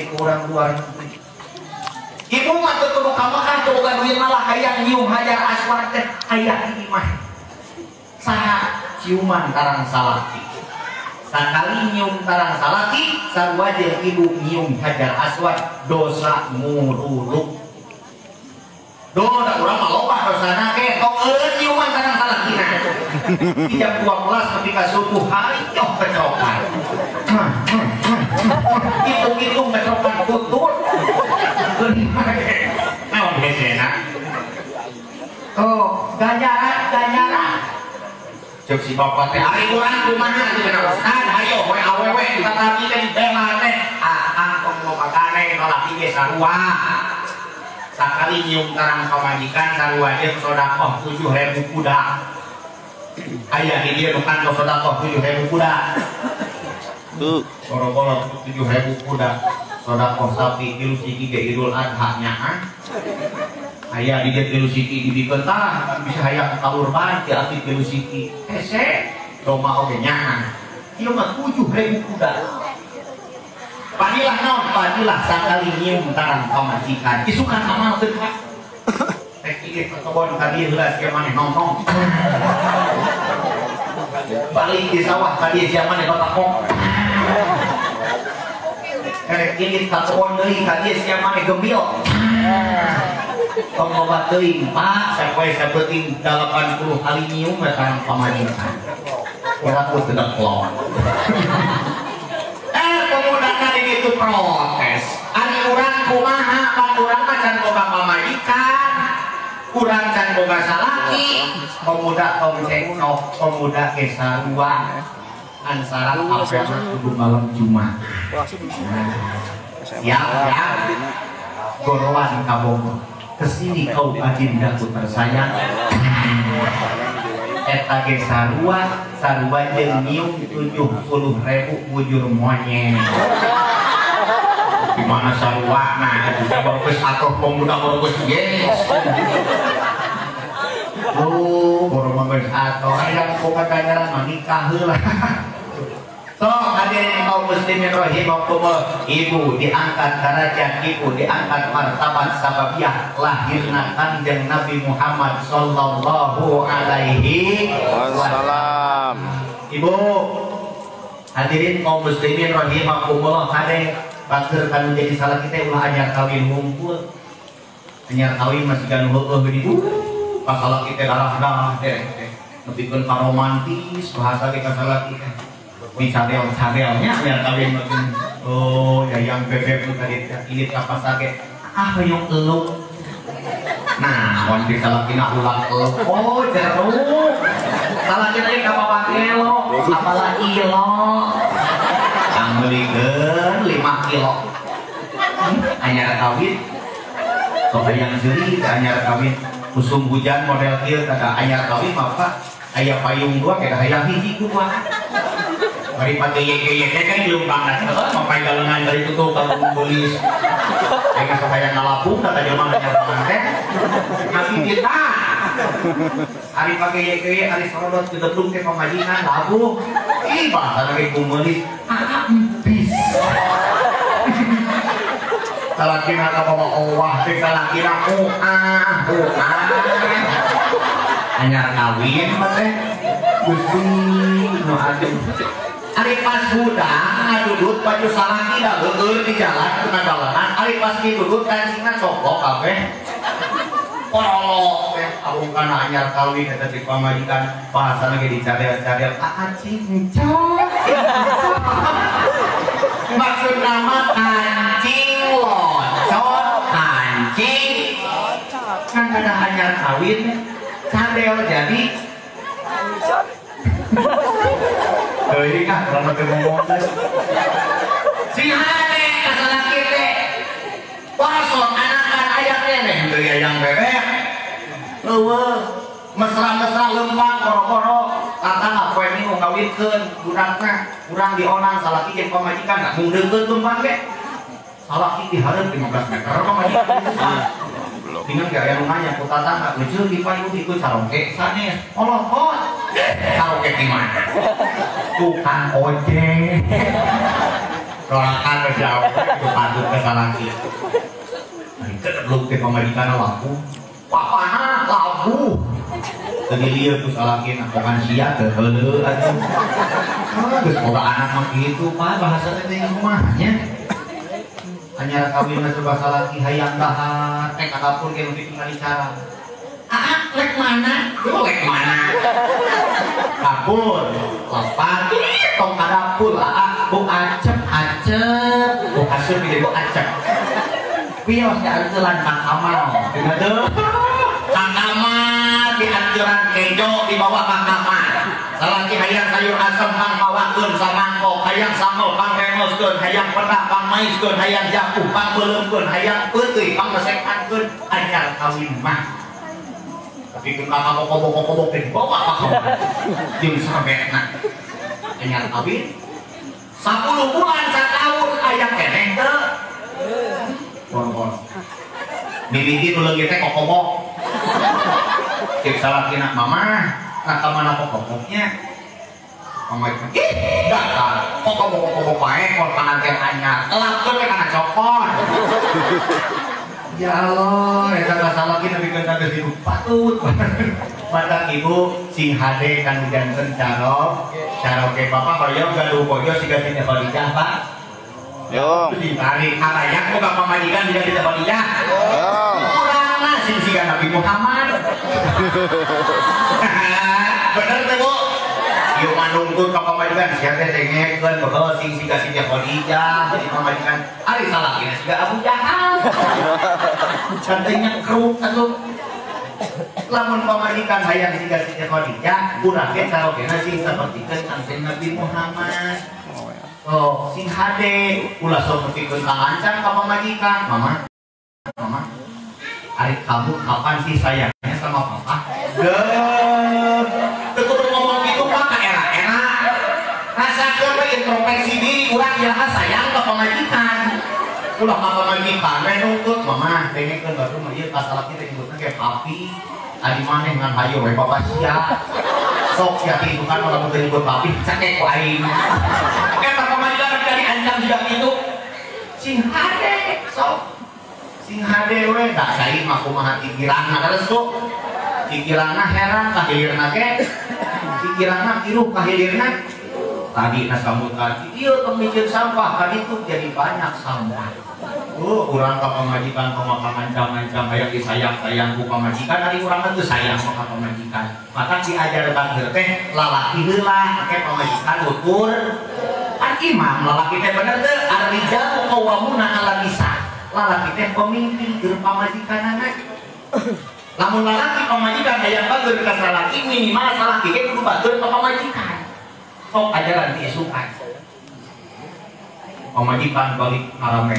ku urang luar negeri. Ibu mah teu kudu ka Mekah, teu boga duit malah hayang nyium Hajar Aswad teh aya di imah. Saha ciuman tarang salaki. Sakali nyium tarang salaki, sarua jeung ibu nyium Hajar Aswad dosa nguruluk. Do da urang mah loba dosana ge tong eureun nyiuman tarang salakina. Di jam 12 ketika subuh hayoh kecokan. Hitung-hitung kecokan kutut. Naon hesena? Oh, ganjaran. Cek si bapak teh ari urang kumaha cenah ustad hayo we awewe tatapi teh dibela teh ah tong loba gane lalaki ge sarua. Sakali nyium tarang pamajikan sarua jeung sedekah 7.000 kuda. Aya di dieu nu kantos sedekah 7.000 kuda. Tuh, boro-boro 7.000 kuda sedekah sapi tilu siki ge Idul Adha nyaah. Aya di dieu tilu siki dibikeun tah bisa hayang kalurban ti ati tilu siki. Hese domba oge nyaah. Ieu mah 7.000 kuda. Padilah naon? Padilah sakali nyium tarang pamajikan. Isukan amal teu Pak. Rek ieu ka kebon ka dieu heula sia maneh nongkrong. Balik di sawah ka dieu sia maneh batakok. Rek ieu ka kebon deui ka dieu sia maneh gembil. Tong loba teuing Pak, sapoe sapeuting 80 kali nyium tarang pamajikan. Urang teu deklon. Pemuda itu protes. Ari urang kumaha, pan urang mah can boga pamajikan, urang can boga salaki. Pemuda tong cekcok, pemuda ge sarua. Ansara apelna kudu malam Jumat. Siap, siap. Gorowan ka Bogor. Kesini kau adindaku tersayang. Eta ge sarua sarua jeung nyium 70.000 bujur monyet. Di mana sarua nah eta bagus atuh pemuda bagus yes. Oh, baru bagus atuh aya boga ganjaran mah nikah heula. Sok hadirin kaum muslimin rahimakumullah, ibu diangkat derajat, ibu diangkat martabat sababiah lahirna Kanjeng Nabi Muhammad sallallahu alaihi wasallam. Ibu hadirin kaum muslimin rahimakumullah, hade bager kan menjadi salah kita ulah anyar kawin ngumpul. Anyar kawin masih kan heueuh geuning. Pasalah kita darah-darah teh nepikeun ka romantis bahasa kita salah kita. Di cadel-cadelnya biar kawin makin oh ya yang bebek itu tadi ini apa sakit ah hoyong eluk nah wanti salakina ulang eluk oh jeruk salakina ini kapapa kelo apalah ilo anggelikeun 5 kilo anyar kawin sok hayang seuri anyar kawin usum hujan model kieu kada anyar kawin maka aya payung dua kada hayang hiji kumaha. Bari pake yeke-yeke kan gelumpang heeh sampai galengan dari tutup kalau polis. Kayak sok hayang ngalapung kata jelema anyar teh. Ngasih kita. Ari pake yeke ari sorodot gedeblung teh pamajikan labuh. Ih bahasa lagi kumelis. Ah empis. Salakina ka bawa owah teh salakina uah uah. Anyar kawin mah teh. Gusti nu aduh. Ari pas hudang ngadudut baju salaki da heueur di jalan tengah dalanan ari pas didudut kancingna coplok kabeh porolok teh abung kana anyar kawin eta di pamajikan bahasana ge dicadel-cadel kancing encok maksud nama kancing locot kancing kan kada anyar kawin cadel jadi ini kah kalau nanti ngomong si hane kasalaki teh wasot anakan ayam neneh dari ayam bebek eueuh mesra-mesra lempang koro-koro kata poe minggu ngawinkeun budakna urang dionang salaki jeung pamajikan da mungdeungkeun lempang ge salaki dihareup 15 meter pamajikan tinggal gak aya nu nanya ku tatangga leuceuk di payung ikut carongke sanes olohok carongke di mana tukang ojek rolakan jauh itu patut ke salaki belum teh pamajikan laku papana laku teu lieur ku salakina bukan sia teh heuleuh atuh geus boga anak mah kitu Pak bahasa teh kumaha nya anyar kawin mah serba salaki hayang dahar teh ka dapur ge nu tinggal cara ah lek mana lek mana dapur lepat tong ka dapur ah bu acep acep bu asup jadi bu acep pios dianturan kang Kamal bener teu kang Kamal dianturan kejo dibawa kang Kamal salaki hayang sayur asem pang mawakeun samangkok hayang sambel pang remoskeun hayang pedak pang maiskeun hayang japuh pang beuleumkeun hayang peuteuy pang mesekankeun anyar kawin mah tapi keun ka kobok-kobok teh dibawa ka kamar jeung sabetna anyar kawin 10 bulan sataun aya keneh teu boro-boro mimiti nu leungit teh kokobok cek salakina mamah nah kemana kokoboknya pamajikan ih dasar kokobok-kokobok wae kon panganten anyar elapkeun we kana cokor ya Allah eta salaki nepikeun ka geus ibu patut matak ibu sing hade kanu janten carok caroke bapak hoyong gaduh bojo siga Siti Khadijah Pak Yong ditarik kalayak boga pamajikan siga Siti Khadijah Yong urangna sing siga Nabi Muhammad bener teh Bu ieu mah nungtun ka pamajikan sia teh dengekeun bekel sing siga Siti Khadijah jadi pamajikan ari salakina siga Abu Jahal teh nyekruk atuh lamun pamajikan hayang siga Siti Khadijah urang ge carogena sing sapertikeun Kanjeng Nabi Muhammad oh sing hade ulah sok nepikeun ka lancang ka pamajikan mama mama ari kamu kapan sih sayangnya sama papa? Deh, introspeksi diri urang iraha sayang ka pamajikan. Ulah ka pamajikan we nungtut mama dengekeun batur mah ieu ka salaki teh nyebutna ge papi. Adi maneh ngan hayo we bapak sia. Sok sia kitu kan lamun teu nyebut papi cakek ku aing. Eta pamajikan dari ancam juga kitu. Sing hade sok. Sing hade we da cai mah kumaha pikiranna terus tuh. Pikiranna heran ka hilirna ge. Pikiranna kiruh ka hilirna. Tadi nasamutan ieu tong mikir sampah kaditu jadi banyak sampah. Urang ka pamajikan kumaha ngancam-ngancam hayang disayang-sayang ku pamajikan ari urang mah teu sayang ka pamajikan. Maka diajarkan teh lalaki heula make pamajikan ukur. Kan imam lalaki teh bener teu ar-rijalu qawwamuna 'alan nisa. Lalaki teh pemimpin keur pamajikanana. Lamun lalaki pamajikan hayang bager ka salaki minimal salaki ge kudu bager ka pamajikan. Sok ajaran diisukan. Pamajikan balik ngarame.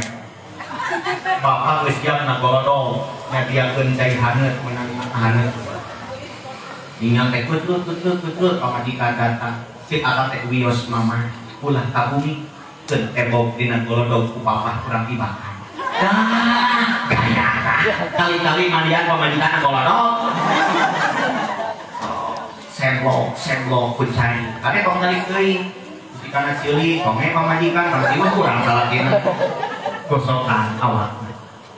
Bapak geus siap na golodong nyadiakeun cai haneut meunang haneut. Ningal teh kutlut kutlut kutlut pamajikan datang. Cik akang teh wios mama ulah ka bumi keun tembok dina golodong ku papa kurang dimakan. Dah gaya kali-kali mandian pamajikan golodong. Semblok semblok ku cai. Kade tong kali teuing. Kana cilik tong pamajikan berarti mah kurang salakina. Gosokan awak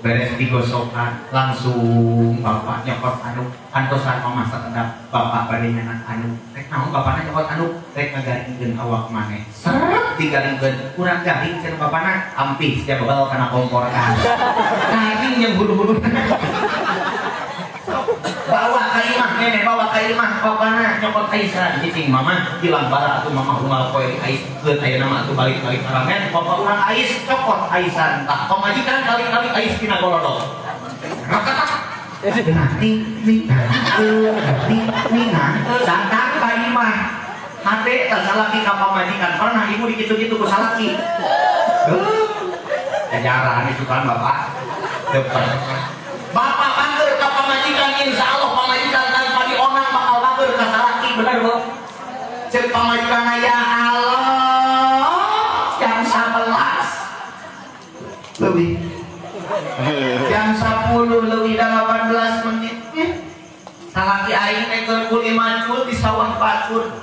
beres digosokan langsung bapak nyokot anduk antosan mama sakedap bapak bade nyanak anduk rek naon bapakna nyokot anduk rek ngagaringkeun awak maneh seret digaringkeun kurang garing cenah bapakna ampih sia bebal kana kompor kan garing jeung hudu-hudu bawa ka imah nenek bawa ka imah bapakna nyokot aisan cicing mama hilang bara atuh mama unggal poe di ais keun ayeuna mah atuh balik-balik karamen bapak urang ais cokot aisan tah pamajikan kali-kali ais tina golodog datang ka imah hate tah salaki ka pamajikan pernah ibu dikitu-kitu ku salaki ajaran itu kan bapak bapak bager ka pamajikan insya Allah pamajikan tanpa dionang bakal bager ka salaki bener bu cek pamajikan ya Allah jam 11 lebih jam 10 lebih 18 menit salaki aing teh keur kuli macul di sawah pacul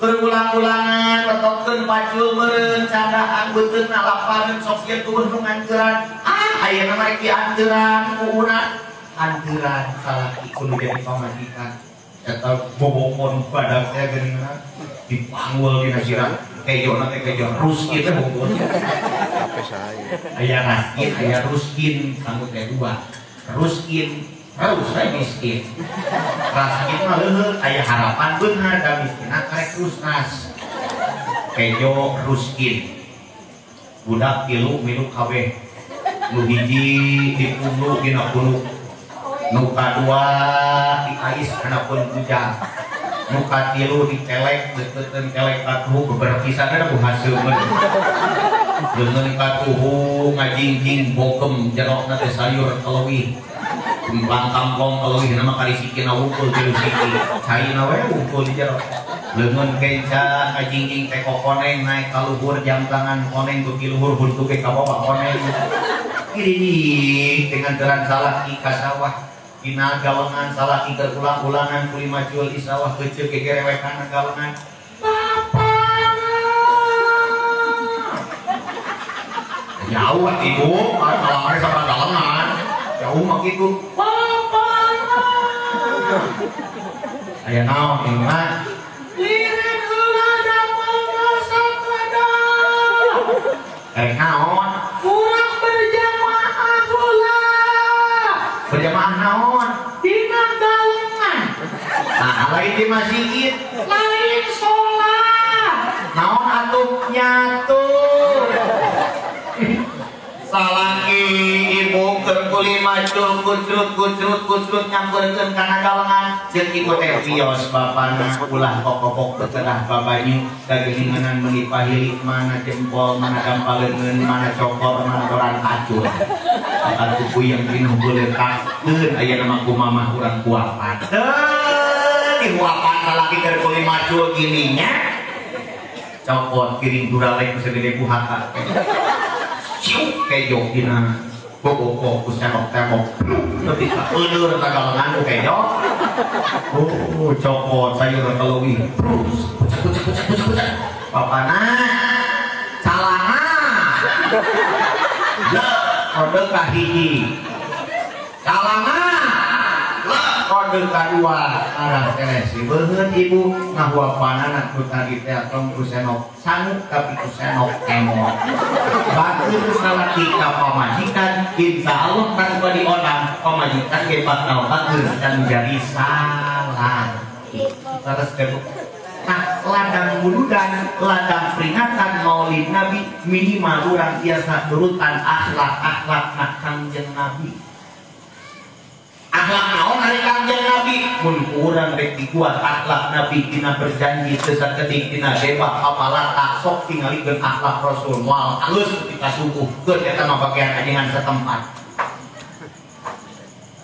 keur ulang-ulangan petokkeun pacul meureun candaan beuteungna lapareun sok sieun tueuh nu nganteran ah ayeuna mah rek dianteran kuuna anteran salaki kudu jadi pamajikan eta bobokon badak teh geuningan dipanggul dina sirah kejona teh kejo ruskin teh bobokon aya raskin aya ruskin sanggup teh dua ruskin terus we miskin raskin mah leuheut aya harapan beunghar da miskinna karek terus ras kejo ruskin budak tilu milu kabeh nu hiji dipunduk dina punduk nu kadua diais kana pun bujang nu katilu dicelek deukeutkeun kelek katuhu beberapa pisan da haseumkeun leungeun katuhu ngajingjing bokem jerokna teh sayur kaleuwih kembang kangkong kaleuwih nama karisikina wungkul tilu siki caina we wungkul di jero leungeun kenca ngajingjing teh kokoneng naik ka luhur jam tangan koneng beuki luhur huntu ge kabawa koneng iri dengan teran salaki ka sawah dina galengan salaki keur ulang-ulangan kuli macul di sawah keuceuk gegerewekan galengan bapana jauh ibu kalamare sabaraha galengan jauh mah kitu bapana aya naon ieu mah liren heula damelna sakedap rek naon urang berjamaah heula berjamaah naon dina galengan nah lain di masjid lain sholat naon atuh nyatu salaki ibu keur kuli macul kucrut kucrut kucrut nyamperkeun kana galengan jeung ibu teh wios bapana ulah kokopok betedah babanyu dageuninganan meuni pahili mana jempol mana dampal leungeun mana cokor mana koran kacul atuh puyeng pinuh beuleutakeun aya nama ku mamah urang kuapan teu dihuapan salaki keur kuli macul gininya Copot piring duralek segede buhaka. Ciuk kejo dina boboko ku sendok tembok. Nepi ka euleur tagalengan ku kejo. Oh, copot sayur teleuwih. Terus kucek kucek kucek kucek kucek. Bapana calana. Le kode ka hiji. Calana le kode kadua arah keneh si beuheun ibu ngahuapanana ku tadi teh tong ku senok sangu tapi ku senok emot. Batur salaki ka pamajikan insya Allah tanpa dionang pamajikan ge bakal batur dan menjadi salaki. Terus nah, ladang muludan, ladang peringatan Maulid Nabi minimal urang biasa nurutan akhlak-akhlak na Kangjeng Nabi. Akhlak naon ari Kangjeng Nabi? Mun urang rek dikuat akhlak Nabi dina berjanji teu sakedik dina gebah apalata sok tingalikeun akhlak Rasul moal alus ketika subuh keun eta mah bagian ajengan setempat.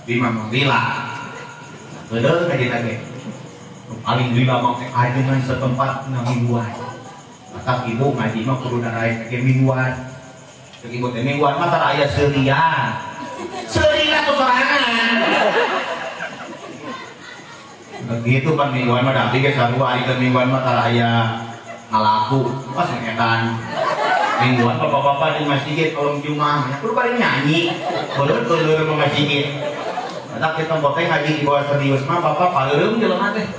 Di mah lila. Bener kajeun ge. Paling lila mah ajengan setempat na mingguan. Maka ibu ngaji mah kudu narae ge mingguan. Ceuk ibu teh mingguan mah tara aya seurian. Seurian ku sorangan. Begitu pan mingguan mah da abdi ge sarua ari mingguan mah tara aya ngalaku. Pas edan. Mingguan bapak-bapak di masjid kalau Jumat kudu bari nyanyi. Beuleur-beuleur mah masjid. Matak kita bote ngaji di bawah serius mah bapak paleureum jelema teh.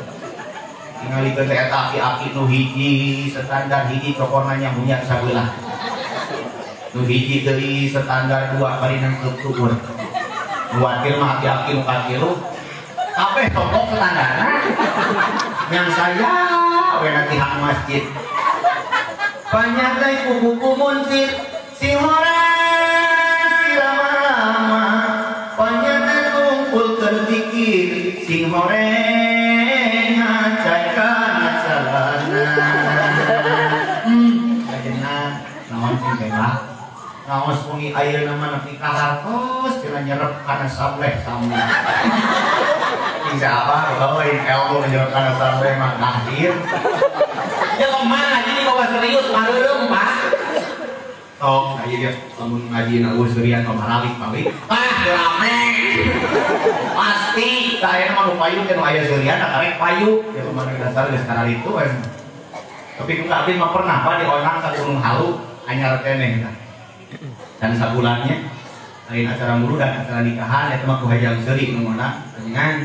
Tingalikeun teh eta aki-aki nu hiji standar hiji cokorna nyamunyan sabelah. Nu hiji deui standar dua bari nangkeup tuur. Nu wakil mah aki-aki nu katilu kabeh tongkok standarna. Yang saya we na tihang masjid. Panyatai kuku muncit si horas si rama-rama. Panyatai kumpulkeun zikir sing horeng ngacai kana calana. Ayeuna naon sing bebah? Ngaos wengi ayeuna mah nepi ka hartos cenah nyerep kana sableh sami. Insya Allah lain ilmu nyerep kana sableh mah ngahdir. Jelema ngaji di bawah serius mareureum Pak. Sok aya dia lamun ngaji na eueuh seurian mah balik-balik. Ah rame. Pasti da aya mah nu payu teh nu aya seurian karek payu. Ya kumaha dasar geus kararitu we. Tapi ku abdi mah pernah Pak di onang ka Gunung Halu anyar keneh tah. Dan sabulannya lain acara muludan acara nikahan eta mah ku hajang seuri nu ngona panjenengan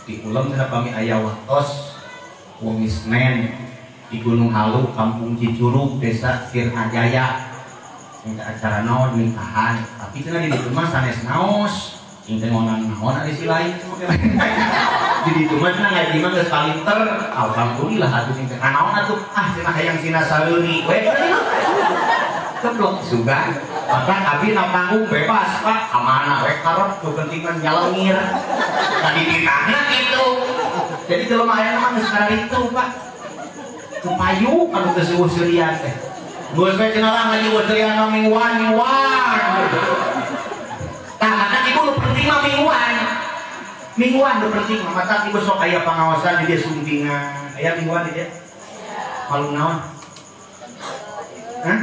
di ulem cenah pami aya waktos wengi Senen di Gunung Halu Kampung Cicurug Desa Sirnajaya sing acara naon nikahan tapi cenah di ditu mah sanes naos sing teh ngonang naon ari si lain di ditu mah cenah ngaji mah geus palinter alhamdulillah atuh sing teh naon atuh ah cenah hayang sina sareuri we keblok sugan bahkan abi na panggung bebas Pak kamana we karep nu penting mah nyalengir tadi ditahna kitu jadi jelema aya mah geus kararitu Pak payu anu teu seueuh seurian teh geus we cenah lah ngaji eueuh seurian mah mingguan mingguan tah maka ibu nu penting mah mingguan mingguan nu penting mah mata ibu sok aya pangaosan di dieu sumpingan aya mingguan di dieu malu naon hah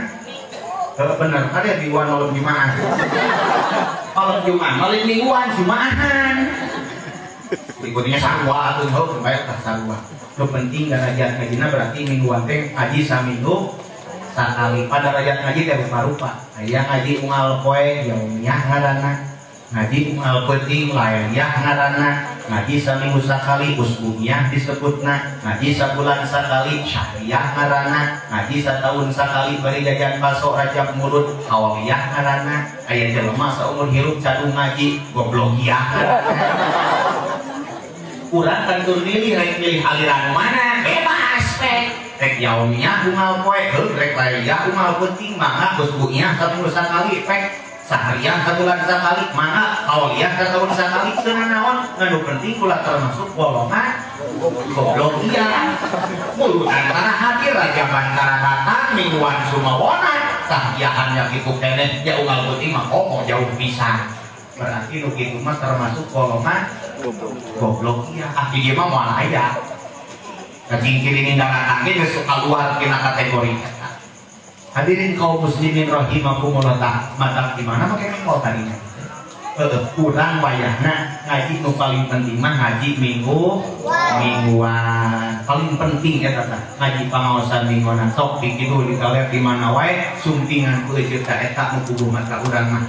bener ada mingguan malam Jumat malam Jumat malam mingguan Jumaahan ikutnya sarua atuh heuh bae tah sarua nu penting darajat ngajina berarti mingguan teh ngaji saminggu sakali pada darajat ngaji teh rupa-rupa aya ngaji unggal poe yaumiyah ngaranna ngaji unggal peuting lailiyah ngaranna ngaji saminggu sakali usbuniyah disebutna ngaji sabulan sakali syahriyah ngaranna ngaji sataun sakali bari jajan baso rajab mulut hawaliyah ngaranna aya jelema saumur hirup cadung ngaji goblogiyah urang tentu milih rek milih aliran mana bebas teh rek yaumiyah unggal poe heuh rek lailiyah unggal peuting mangga usbuniyah saminggu sakali pek saharian sabulan sakali mangga hawaliyah satahun sakali teu nanaon ngan nu penting ulah termasuk golongan goblok iya mulutan tara hadir rajaban tara datang mingguan sumawona sahdiahannya kitu keneh ya unggal peuting mah komo jauh pisan berarti nu kitu mah termasuk golongan goblok iya ah di dieu mah moal aya Cacing kiri daratan ge geus keluar tina kategori eta. Hadirin kaum muslimin rahimakumullah tah, matak di mana make mengkol tadinya. Kurang wayahna ngaji nu paling penting mah ngaji mingguan. Paling penting eta tah ngaji pangaosan mingguanan sok di kitu di kaler di mana wae sumpingan ku cerita eta nu kudu mata urang mah.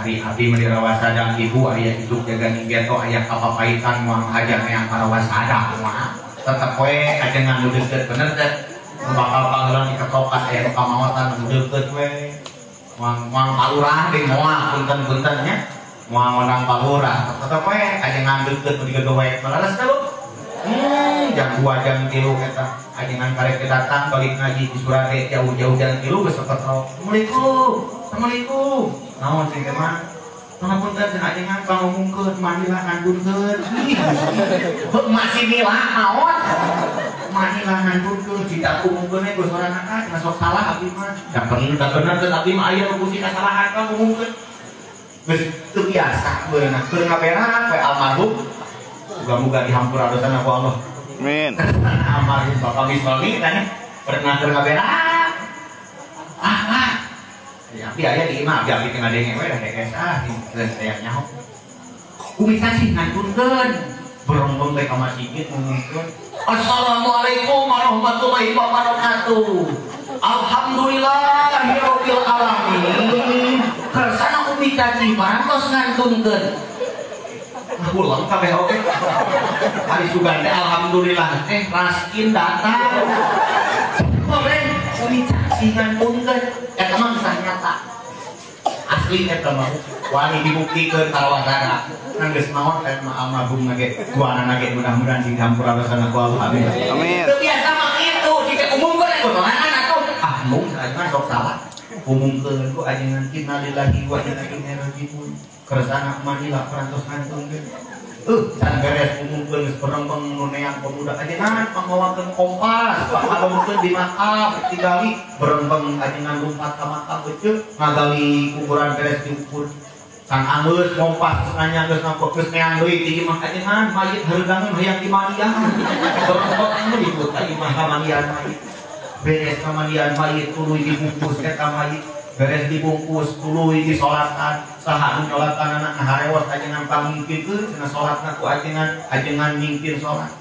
Ari abdi mah dirawasadang ibu aya hidup jaga ninggeto aya kapapaitan moal hajar yang parawasadang moal. Tetep we ajengan nu deukeut bener teh. Nu bakal pangeulan diketokan aya nu kamaotan nu deukeut we. Moal palurah deui moal punten-punten nya. Moal ngondang palurah tetep we ajengan deukeut nu digawe balaras teh lu. Jam 2 jam 3 eta ajengan karek datang balik ngaji di Surade jauh-jauh jam 3 geus ketrok. Assalamualaikum. Assalamualaikum. Naon sih teh mah? Pangapunten cenah ajengan pangumumkeun mandilah ngandunkeun. Heuh masih milah naon? Mandilah ngandunkeun tidak umumkeun we sorangan cenah sok salah abdi mah. Da bener teh abdi mah aya nu kusi kasalahan pangumumkeun. Geus teu biasa beunah keur ngaberak we almarhum. Muga-muga dihampura dosana ku Allah. Amin. Almarhum Bapak Miswali tanya pernah keur ngaberak. Ah. Ya abdi aya di imah abdi abdi teu ngadenge we da hees ah geus aya nyaho. Kumisah sih ngantunkeun berombong teh ka masjid ngumumkeun Assalamualaikum warahmatullahi wabarakatuh. Alhamdulillahirabbil alamin. Kersana umi caci parantos ngantunkeun. Pulang kabeh oge. Ari sugan teh alhamdulillah teh raskin datang. Goreng umi caci ngantunkeun eta mah kisah nyata. Asli eta mah wani dibuktikeun kalawarana. Nang geus maot eta mah almarhum ge tuanana ge mudah-mudahan sing dihampura dosana ku Allah. Amin. Amin. Teu biasa mah kitu, jika umumkeun ku sorangan atuh. Ah mung ajengan sok salah. Umumkeun ku ajengan innalillahi wa inna ilaihi rajiun. Kersana manila parantos ngantunkeun. Can beres umumkeun geus berembeng nu neang pemuda ajengan pangmawakeun kompas, pangmalongkeun di makam digali berembeng ajengan lumpat ka makam beuceuk ngagali kuburan beres diukur. Can anggeus kompas nanya geus ngampok geus neang deui ti imah ajengan mayit hareudangeun hayang dimandian. Berembeng ribut ka imah kamandian mayit. Beres kamandian mayit tuluy dibungkus eta mayit. Beres dibungkus tuluy disolatan saha nu nyolatan anak ngaharewos ajengan pangmingpinkeun cenah salatna ku ajengan ajengan mingpin salat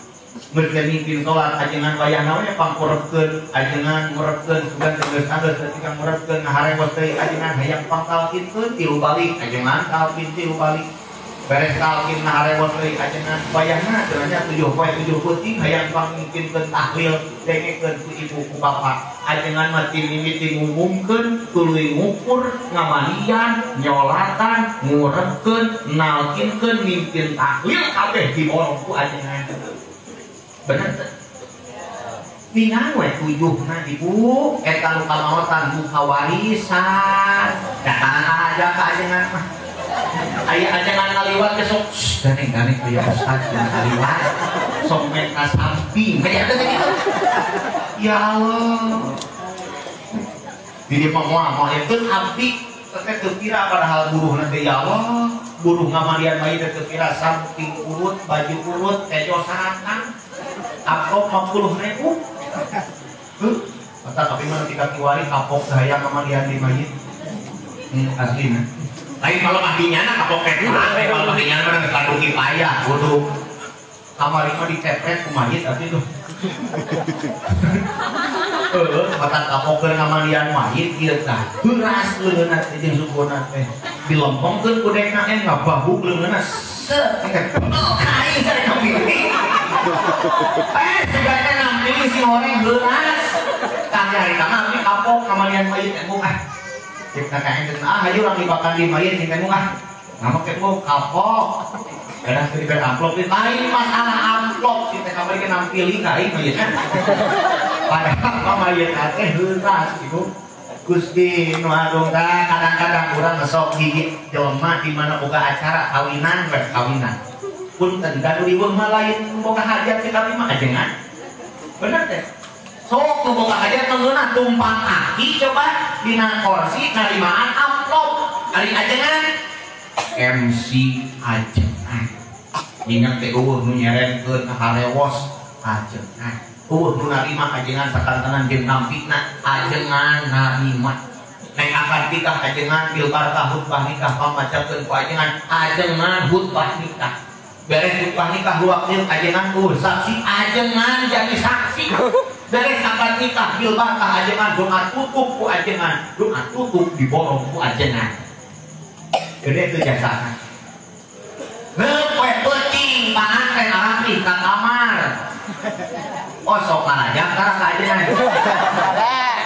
merga mingpin salat ajengan wayahna we pangkurebkeun ajengan ngurebkeun sugan geus anggeus ketika ngurebkeun ngaharewos deui ajengan hayang pangtalkinkeun tilu balik ajengan talkin tilu balik beres talkin ngaharewos deui ajengan wayahna cenah 7 poe 7 peuting hayang pangmingpinkeun tahlil dengekeun ku ibu ku bapa ajengan mah ti mimiti ngumumkeun tuluy ngukur ngamandian nyolatan ngurebkeun nalkinkeun mimpin tahlil kabeh diborong ku ajengan. Bener teu? Ningan we tujuhna ibu eta nu kamaotan buka warisan datang aja ka ajengan mah. Aya ajengan ngaliwat ge sok ganeng-ganeng aya ustaz ngaliwat sok meta samping kayak teh kitu. Ya Allah. Di dieu mah moal moal itu abdi teh teu kira padahal buruhna teh ya Allah, buruh ngamandian mayit teh teu kira samping urut, baju urut, tejo saratan. Amplop 50.000. Heuh, mata tapi mah tika kiwari kapok hayang ngamandian di mayit. Aslina. Lain kalau ahlinya na kapok teh kalau ahlinya mah geus kadu kipayah kudu. Kamari mah ditepret ku mayit abdi tuh. Heeh, mata kapok keur ngamandian mayit ieu tah. Heuras leungeunna teh jeung sukuna teh. Dilempengkeun ku dekna eh ngabahuk leungeunna set. Aing sareng nampi. Eh, sugana nampi si horeng heuras. Tah harita mah abdi kapok ngamandian mayit teh ah. Cek ka enten ah hayu urang dibakan di mayit sing teh ah. Nama teh kapok. Kadang teu dibere amplop lain masalah amplop si teh kamari ke nampili ka aing mayitna. Padahal mah mayit teh heuras ibu. Gusti nu agung tah kadang-kadang urang sok gigi jelema di mana boga acara kawinan we kawinan. Punten da nu riweuh mah lain boga hajat si kami mah ajengan. Bener teh? Sok nu boga hajat ngeunah tumpang kaki coba dina kursi narimaan amplop ari ajengan MC ajengan. Ingat teh eueuh nu nyerenkeun harewos ajengan. Nu narima ajengan sakantenan jeung nampina ajengan narima. Neng akad nikah ajengan bil barakah khutbah nikah pamacakeun ku ajengan ajengan khutbah nikah. Beres khutbah nikah luak ajengan saksi ajengan jadi saksi. Beres akad nikah bil barakah ajengan doa tutup ku ajengan, doa tutup diborong ku ajengan. Gede teu jasana. Heuh peuting panganten arantih ka kamar. Oh sok ngarajang tara ka ajengan.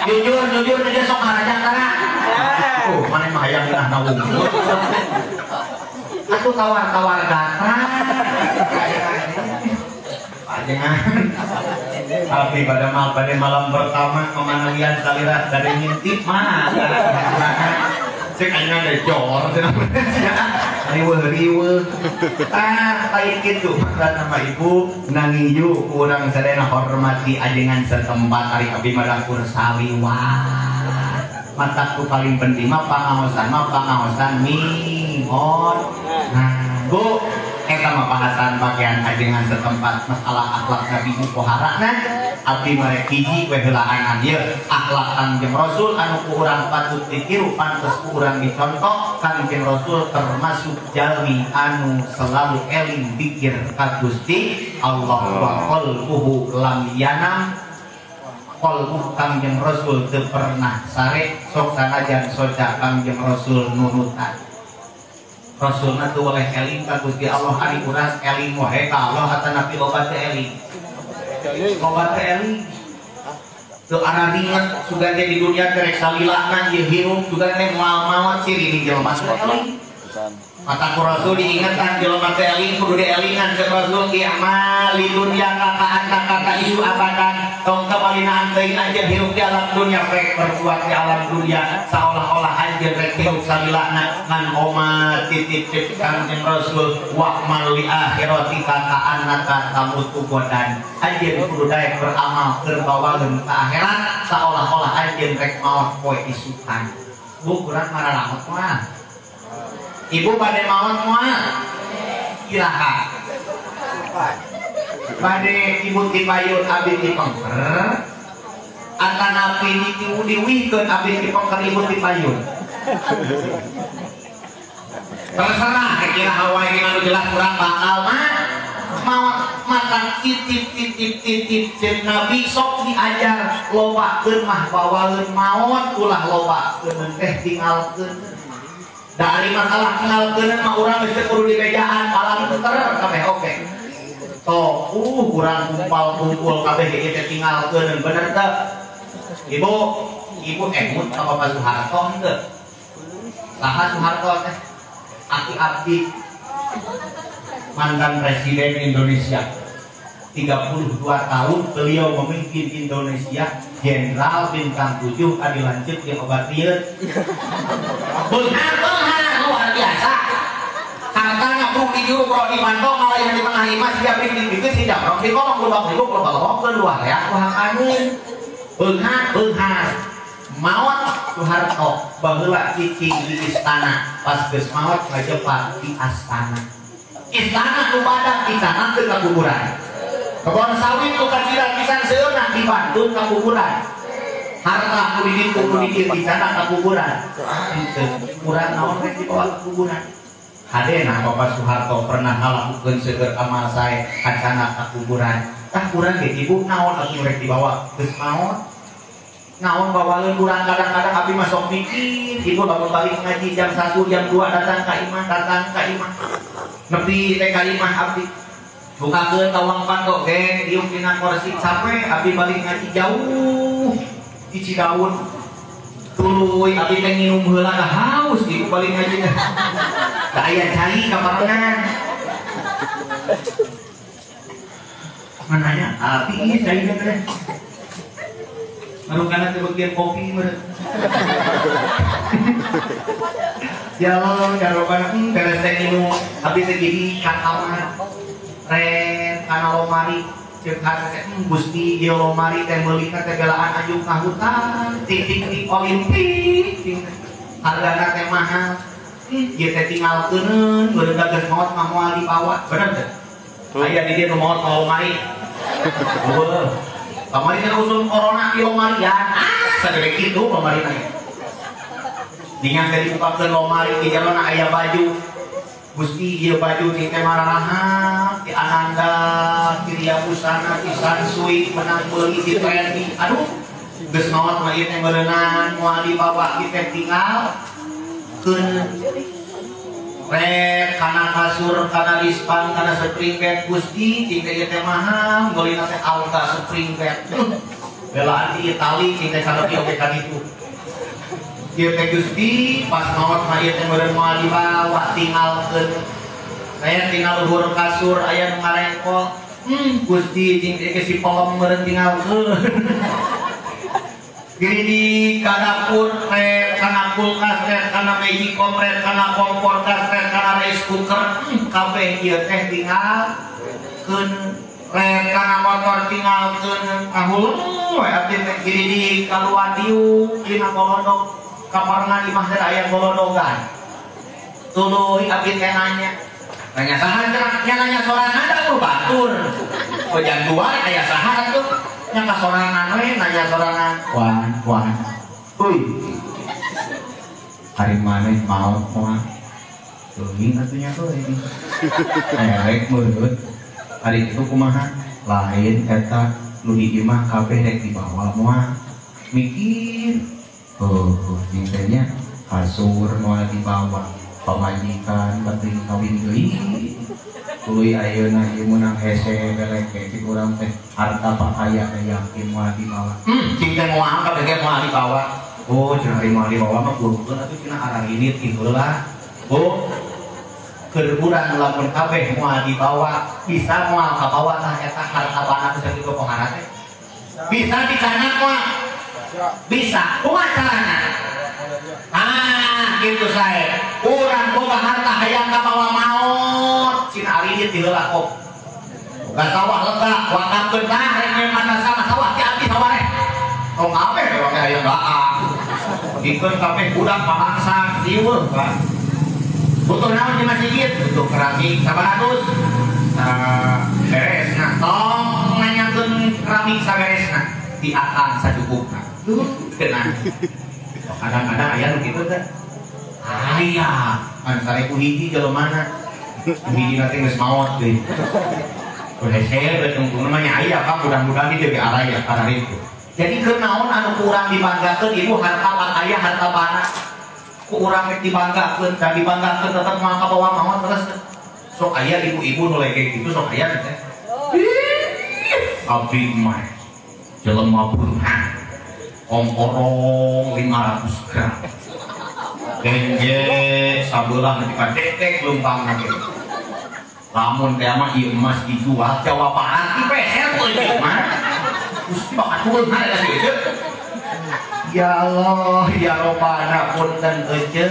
Jujur jujur jujur sok ngarajang tara. Oh maneh mah hayang ngeunah wungkul. Atuh tawar-tawar gatra. Ajengan. Tapi pada malam pertama pemanawian salira dari ngintip mah. Cek ajengan dari jor cenah. Riweuh-riweuh. Ah, lain kitu maka nama ibu nangiyu urang sadayana hormati ajengan setempat ari abdi mah dapur saliwat. Matak ku paling penting mah pangaosan mihon. Nah, Bu, eta mah bahasan bagian ajengan setempat masalah akhlak Nabi mukoharana abdi mah rek hiji we heulaan ieu akhlak Kangjeng Rasul anu ku urang patut ditiru pantes ku urang dicontoh. Kangjeng Rasul termasuk jalmi anu selalu eling dikir ka Gusti Allah wa qalbuhu lam yanam. Qalbu Kangjeng Rasul teu pernah sare sok sanajan soca Kangjeng Rasul nurutan. Rasulna teu boleh eling ka Gusti Allah ari urang eling wae ka Allah atanapi loba teu eling. Loba teu eling. Teu araringet sugan teh di dunia teh rek salilana ieu hirup sugan teh moal maot ciri di jelema teu eling. Mata ku Rasul diingetan jelema teu eling kudu dielingan cek Rasul i'mal li dunya ka anta kata isu abadan. Tong kapalinaan teuing anjeun hirup di alam dunia rek berbuat di alam dunia seolah-olah anjeun rek hirup salilana ngan oma titip cek Kangjeng Rasul wa'mal li akhiratika ka annaka tamutu godan. Anjeun kudu daek beramal keur bawaeun ka akhirat seolah-olah anjeun rek maot poe isukan. Bu kurang maralamet moal. Ibu bade maot moal? Iraha. Bade ibu tipayun abdi tipengker atanapi diwihkeun abdi tipengker ibu tipayun. Terserah kira hawa ini anu jelas kurang bakal mah maot matang titip titip titip jeung Nabi sok diajar lobakeun mah bawaeun maot ulah lobakeun teh tinggalkeun. Dari masalah tinggalkeun mah urang geus teu kudu dibejaan palanter kabeh oke. Sok urang kumpul-kumpul kabeh ieu teh tinggalkeun bener teu? Ibu, ibu emut ka Bapak Soeharto henteu? Saha Soeharto teh? Aki abdi mantan presiden Indonesia. 32 tahun beliau memimpin Indonesia, jenderal bintang 7 adi lanceuk di obat ieu. Beunghar luar biasa. Hartana bruk di juru bro di mantong malah di tengah imah siap di si jamrok di kolong lubang libuk lubang lobok luar ya kuhakaneun. Beunghar maot Soeharto baheula cicing di istana pas geus maot ngajepat di astana. Istana nu badak dicanang teu ka kuburan. Kebon sawit nu kacida pisan seueurna dibantun ka kuburan. Harta ku di ditu ku di dieu dicanang ka kuburan. Henteu urang naon rek dibawa ka kuburan. Hadena Bapak Soeharto pernah ngalakukeun seueur amal sae kacana ka kuburan. Tah urang ge ibu naon atuh rek dibawa geus maot. Naon bawaleun urang kadang-kadang abdi mah sok mikir, ibu lamun balik ngaji jam 1 jam 2 datang ka imah, datang ka imah. Nepi teh ka imah abdi. Bukakeun lawang panto ge diuk dina kursi capek abdi balik ngaji jauh di Cidaun. Tuluy abdi teh nginum heula da haus ibu balik ngaji teh. Da aya cai ka parengan. Mananya abdi ieu cai teh. Marukana teh bagian kopi meureun. Jalan jarobana beres teh nginum abdi teh jadi ka kamar. Ren kana lomari ceuk hate teh Gusti ieu lomari teh meulina teh belaan anjuk ka hutan titik di Olimpik hargana teh mahal. Ieu teh tinggalkeuneun meureun geus maot mah moal dibawa bener teh. Aya di dieu nu maot ka lomari. Heueuh. Kamari kan usum corona di lomarian. Ah, sagede kitu kamarina. Ningan teh dibukakeun lomari di jalona aya baju. Gusti ieu baju ti teh mararaha, ti Ananda, ti Ria Busana, ti Sansui, menang beuli ti Trendy. Aduh, geus maot mah ieu teh meureunan moal dibawa di teh tinggal keun rek kana kasur, kana dispan, kana spring bed. Gusti cing teh ieu teh mahal, meulina teh Alta spring bed. Belaan di Itali cing teh sanepi oge ka ditu. Ieu teh Gusti pas maot mah ieu teh meureun moal dibawa tinggalkeun. Rek tinggal luhur kasur aya nu ngarengkol. Gusti cing teh si pelem meureun tinggalkeun. Gini ka dapur rek kana kulkas rek kana magicom rek kana kompor gas rek kana rice cooker kabeh ieu teh tinggalkeun. Rek kana motor tinggalkeun ngahuleng we abdi teh gini kaluar diuk dina golodog kamarna imah teh aya golodogan. Tuluy abdi teh nanya nanya saha nya nanya sorangan da ku batur. Ojan dua aya saha atuh nya ka sorangan we nanya sorangan. Wan wan. Euy. Ari maneh maot moal. Teuing atuh nya euy. Aya rek meureut. Ari kitu kumaha? Lain eta nu di imah kabeh rek dibawa moal. Mikir. Oh, cing teh nya kasur moal dibawa. Pamajikan beuteung kawin deui. Tuluy ayeuna ieu meunang hese beleke cik urang teh harta pakaya teh yakin moal dibawa. Cing teh moal kabeh ge moal dibawa. Oh, cenah ari moal dibawa mah kurukeun atuh cenah ararinit kitu lah. Oh, keur urang lamun kabeh moal dibawa, bisa moal kabawa tah eta harta bana teh sakitu pohara teh. Bisa dicanak moal? Bisa. Kumaha carana? Ah, gitu sae. Urang boga harta hayang kabawa maot, cina arinit di heula kok. Boga sawah lega, wakafkeun tah rek mana sama sawah ti abdi sawah rek. Tong kabeh we hayang baak. Pikeun kabeh budak pamangsa dieueuh kan. Butuh naon di masjid? Butuh keramik 100. Beresna. Tong nanyakeun keramik saberesna di akang sacukupna. Duh, kena. Kadang-kadang aya nu kitu teh. Aya, ngan 1000 hiji jelema hiji na teh geus maot deui. Hese we tungtungna mah nya aya ka mudah-mudahan di ge araya kana itu. Jadi keur naon anu ku urang dibanggakeun ibu harta pakaya harta bana. Ku urang rek dibanggakeun, da dibanggakeun tetep moal kabawa maot terus. Sok aya ibu-ibu nu lege kitu sok aya teh. Abdi mah jelema beunghar. Ongkorong 500 gram. Gengge sabelah nepi ka detek leumpangna ge. Lamun teh mah ieu emas dijual Jawa Barat ti peser ku ieu mah. Gusti bakal turun eta si eceu. Ya Allah, ya Robbana punten eceu,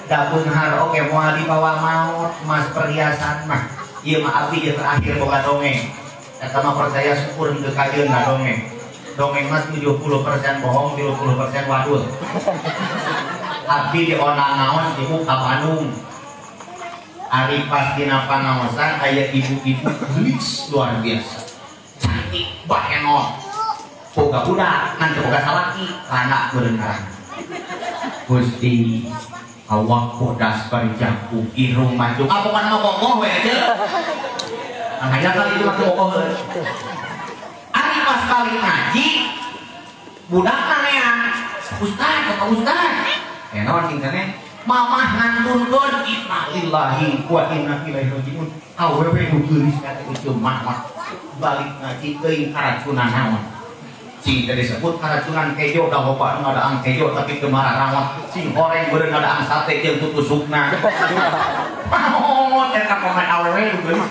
da beunghar oge moal dibawa maot emas perhiasan mah. Ieu mah abdi ieu terakhir boga dongeng. Eta mah percaya syukur henteu kajeun da dongeng. Dongeng mah 70% bohong, 30% wadul. Abdi di onang naos ibu ka Bandung. Ari pas dina pangaosan aya ibu-ibu geulis luar biasa. Cantik bahenol. Boga budak ngan teu boga salaki, kana meureun ngaranna. Gusti awak bodas bari jangkung irung mancung. Ah pokona mah bogoh we aja. Ngan hayang kali itu mah teu bogoh heuh. Ari pas balik ngaji budakna neang. Ustaz, kata Ustaz. Naon cing teh? Mamah ngantunkeun innalillahi wa inna ilaihi rajiun. Awewe nu geulis ka teh ujung mamah. Balik ngaji teuing karacunan naon. Cing teh disebut karacunan kejo da loba nu ngadaang kejo tapi teu mararawat. Cing horeng beureun ngadaang sate jeung tutusukna. Maot eta kumaha awewe nu geulis.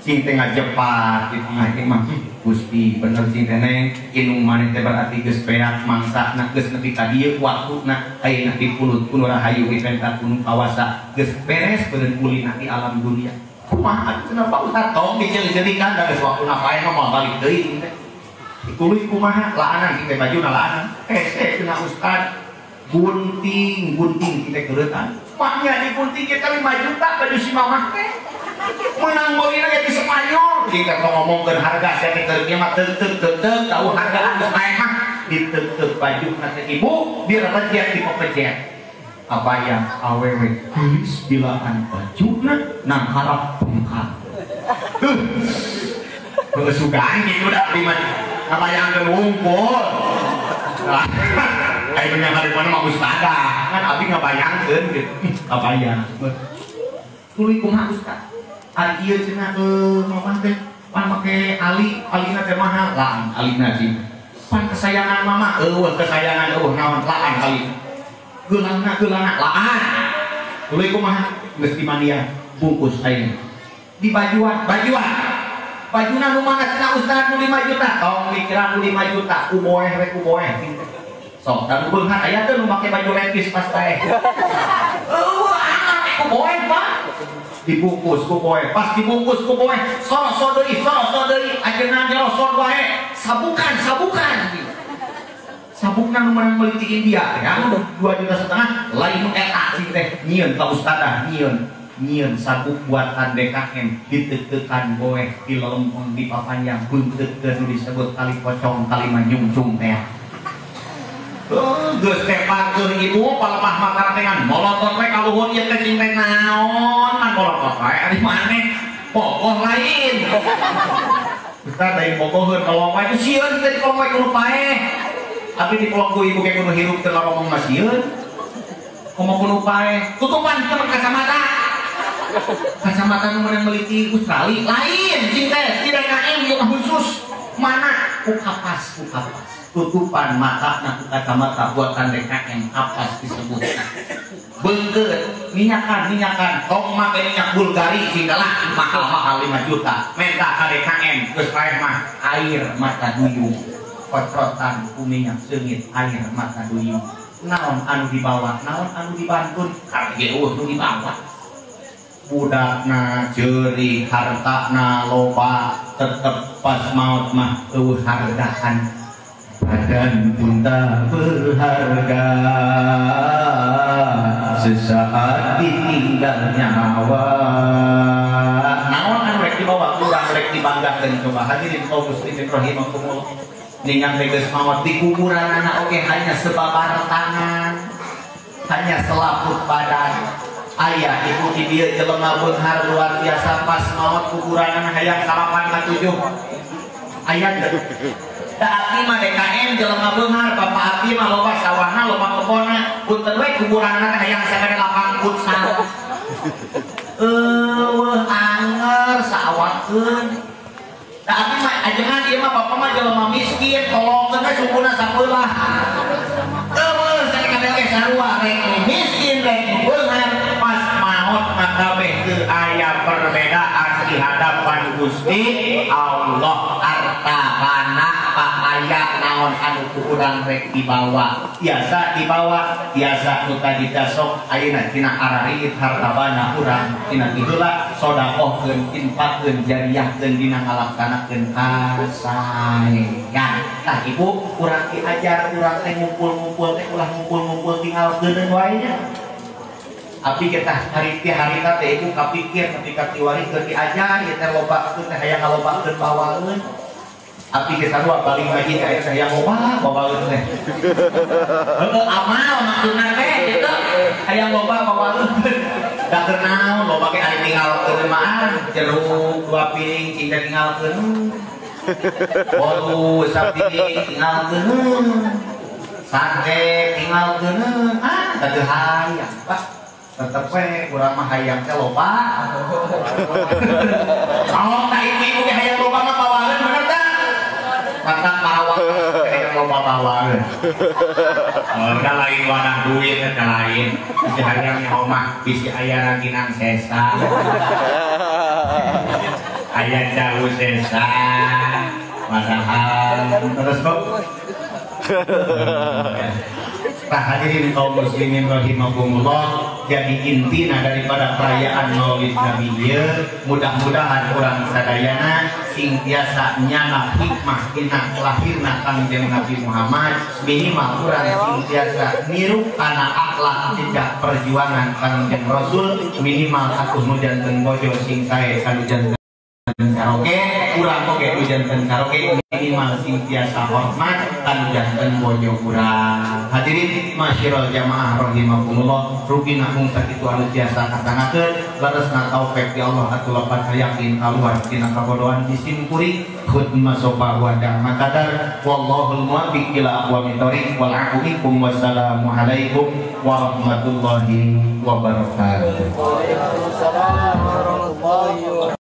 Cing teh ngajepat di tengah imah. Gusti bener cing teh neng inung maneh teh berarti geus beak mangsana geus nepi ka dieu waktuna ayeuna dipulut ku nu rahayu dipenta ku nu kawasa geus beres beureun ulina di alam dunia. Kumaha atuh cenah Pak Ustad tong diceuli-ceulikan da geus waktuna pae mah moal balik deui cing teh. Dituluy kumaha laanan cing teh bajuna laanan. Hese cenah Ustad gunting gunting cing teh keureutan. Maknya digunting kita 5 juta baju si mamah teh. Menang bolina ge di Spanyol. Cing teh ngomongkeun harga sia teh keur kieu mah teuk teuk teuk tahu harga geus paeh mah diteuk-teuk bajuna teh ibu direpejet di pepejet. Kabayang awewe geulis bilaan bajuna nang harap bengkak. Sugaan gitu dah abdi mah ngabayangkeun wungkul. Ayo nya hari mana mah ustadzah kan abdi ngabayangkeun gitu. Kabayang. Tuluy kumaha ustaz? Ari ieu cenah mamah teh pan make ali, alina teh mahal. Laan alina sih. Pan kesayangan mama eueuh kesayangan eueuh naon laan ali. Geulangna geulangna laan. Tuluy kumaha geus dimandian bungkus ayeuna. Di bajuan, bajuan. Bajuna nu mana cenah ustaz nu 5 juta. Tong mikiran nu 5 juta, ku boeh we ku boeh. Sok da nu beunghar aya teu nu make baju levis pas paeh. Eueuh anak ku boeh Pak. Dibungkus ku boeh, pas dibungkus ku boeh, so deui, so deui, ajeuna nyerosot wae, sabukan, sabukan. Sabukna nu meunang meuli ti India ya, 2,5 juta lain nu eta sih teh nyieun ka ustadzah nyieun. Nyieun sabuk buatan DKM ditekekan boeh di lempeng di papanjang beunteutkeun nu disebut tali pocong tali manyungcung teh. Geus teh pangkeun ibu palemah makarengan molotot we kaluhur ieu teh cing teh naon man molotot wae ari maneh pokoh lain. Ustaz lain pokoheun kolong wae itu sieun teh kolong wae kudu paeh. Tapi di kolong ku ibu ge kudu hirup teu ngomong mah sieun. Komo kudu paeh tutupan teu kacamata. Kacamata nu meunang meuli ti Australia lain cing teh ti DKM ieu mah khusus mana ku kapas ku kapas tutupan mata na ku kacamata buatan DKM kapas disebut beungkeut minyakan minyakan tong make minyak Bulgari cing lah mahal-mahal 5 juta menta ka DKM geus paeh mah air mata duyung kocrotan ku minyak seungit air mata duyung naon anu dibawa naon anu dibantun karek ge eueuh nu dibawa budakna jeuri hartana loba tetep pas maut mah eueuh hargaan badan pun tak berharga sesaat ditinggal nyawa naon anu rek dibawa urang rek dibanggakeun coba hadirin kaum muslimin rahimakumullah ningang teh geus maot di kuburanana oge hanya sebabar tangan hanya selaput badan. Ayah ibu di dieu jelema beunghar luar biasa pas maot kuburanana hayang salapan ka 7. Aya teu? Da abdi mah DKM jelema beunghar bapak abdi mah loba sawahna loba kebonna punten we kuburanana hayang sagede lapang futsal. Eueuh anger saawakeun. Da abdi mah ajengan ieu mah bapak mah jelema miskin tolongkeun we sukuna sapeulah. Eueuh sakabeh ge sarua rek miskin rek beunghar pas maot maka beh teu aya perbedaan di hadapan Gusti Allah. Harta bana pakaya naon anu ku urang rek dibawa biasa dibawa biasa nu tadi dasok ayeuna tina arariit harta bana urang tina kiheula sodakohkeun infakkeun jariahkeun dina ngalaksanakeun kasaean. Tah ibu urang diajar urang teh ngumpul-ngumpul teh ulah ngumpul-ngumpul tinggal geuneun wae nya. Abdi kita hari harita teh ibu kapikir ketika tiwari keur diajar ieu teh lobakeun teh hayang ngalobakeun bawaeun. Abdi ge sarua balik ngaji teh aya hayang loba bawaeun teh. Heueuh amal maksudna teh kitu hayang loba bawaeun. Da keur naon loba ge ari tinggalkeun mah jeruk 2 piring cing teh tinggalkeun. Bolu sapiring tinggalkeun. Sate tinggalkeun. Ah teu hayang Pak. Tetep we urang mah hayang teh loba. Kalau tak ibu-ibu ge hayang loba mah bawaeun bener tah? Mantap bawa hayang loba bawaeun. Udah lain wadah duit eta lain. Bisi hayang nyaho mah bisi aya ranginang sesa. Aya jauh sesa. Padahal terus kok. Nah, hadirin kaum muslimin rahimakumullah, jadi intina daripada perayaan Maulid Nabi ieu mudah-mudahan urang sadayana sing tiasa nyanak hikmah dina lahirna Kangjeng Nabi Muhammad, minimal urang sing tiasa niru kana akhlak jejak perjuangan Kangjeng Rasul, minimal atuh nu janten bojo sing sae kanu janten caroge, urang oge kudu janten caroge minimal sing tiasa hormat kanu janten bojo urang. Hadirin masyirul jamaah rahimakumullah, rugi nanggung sakitu anu tiasa katangakeun leresna taufik di Allah atuh lepat yakin kaluar tina kabodohan disimkuring khutma sofa wa da'ma kadar wallahul muwaffiq ila aqwamit thoriq wal afu minkum wassalamu alaikum warahmatullahi wabarakatuh. Waalaikumsalam warahmatullahi wabarakatuh.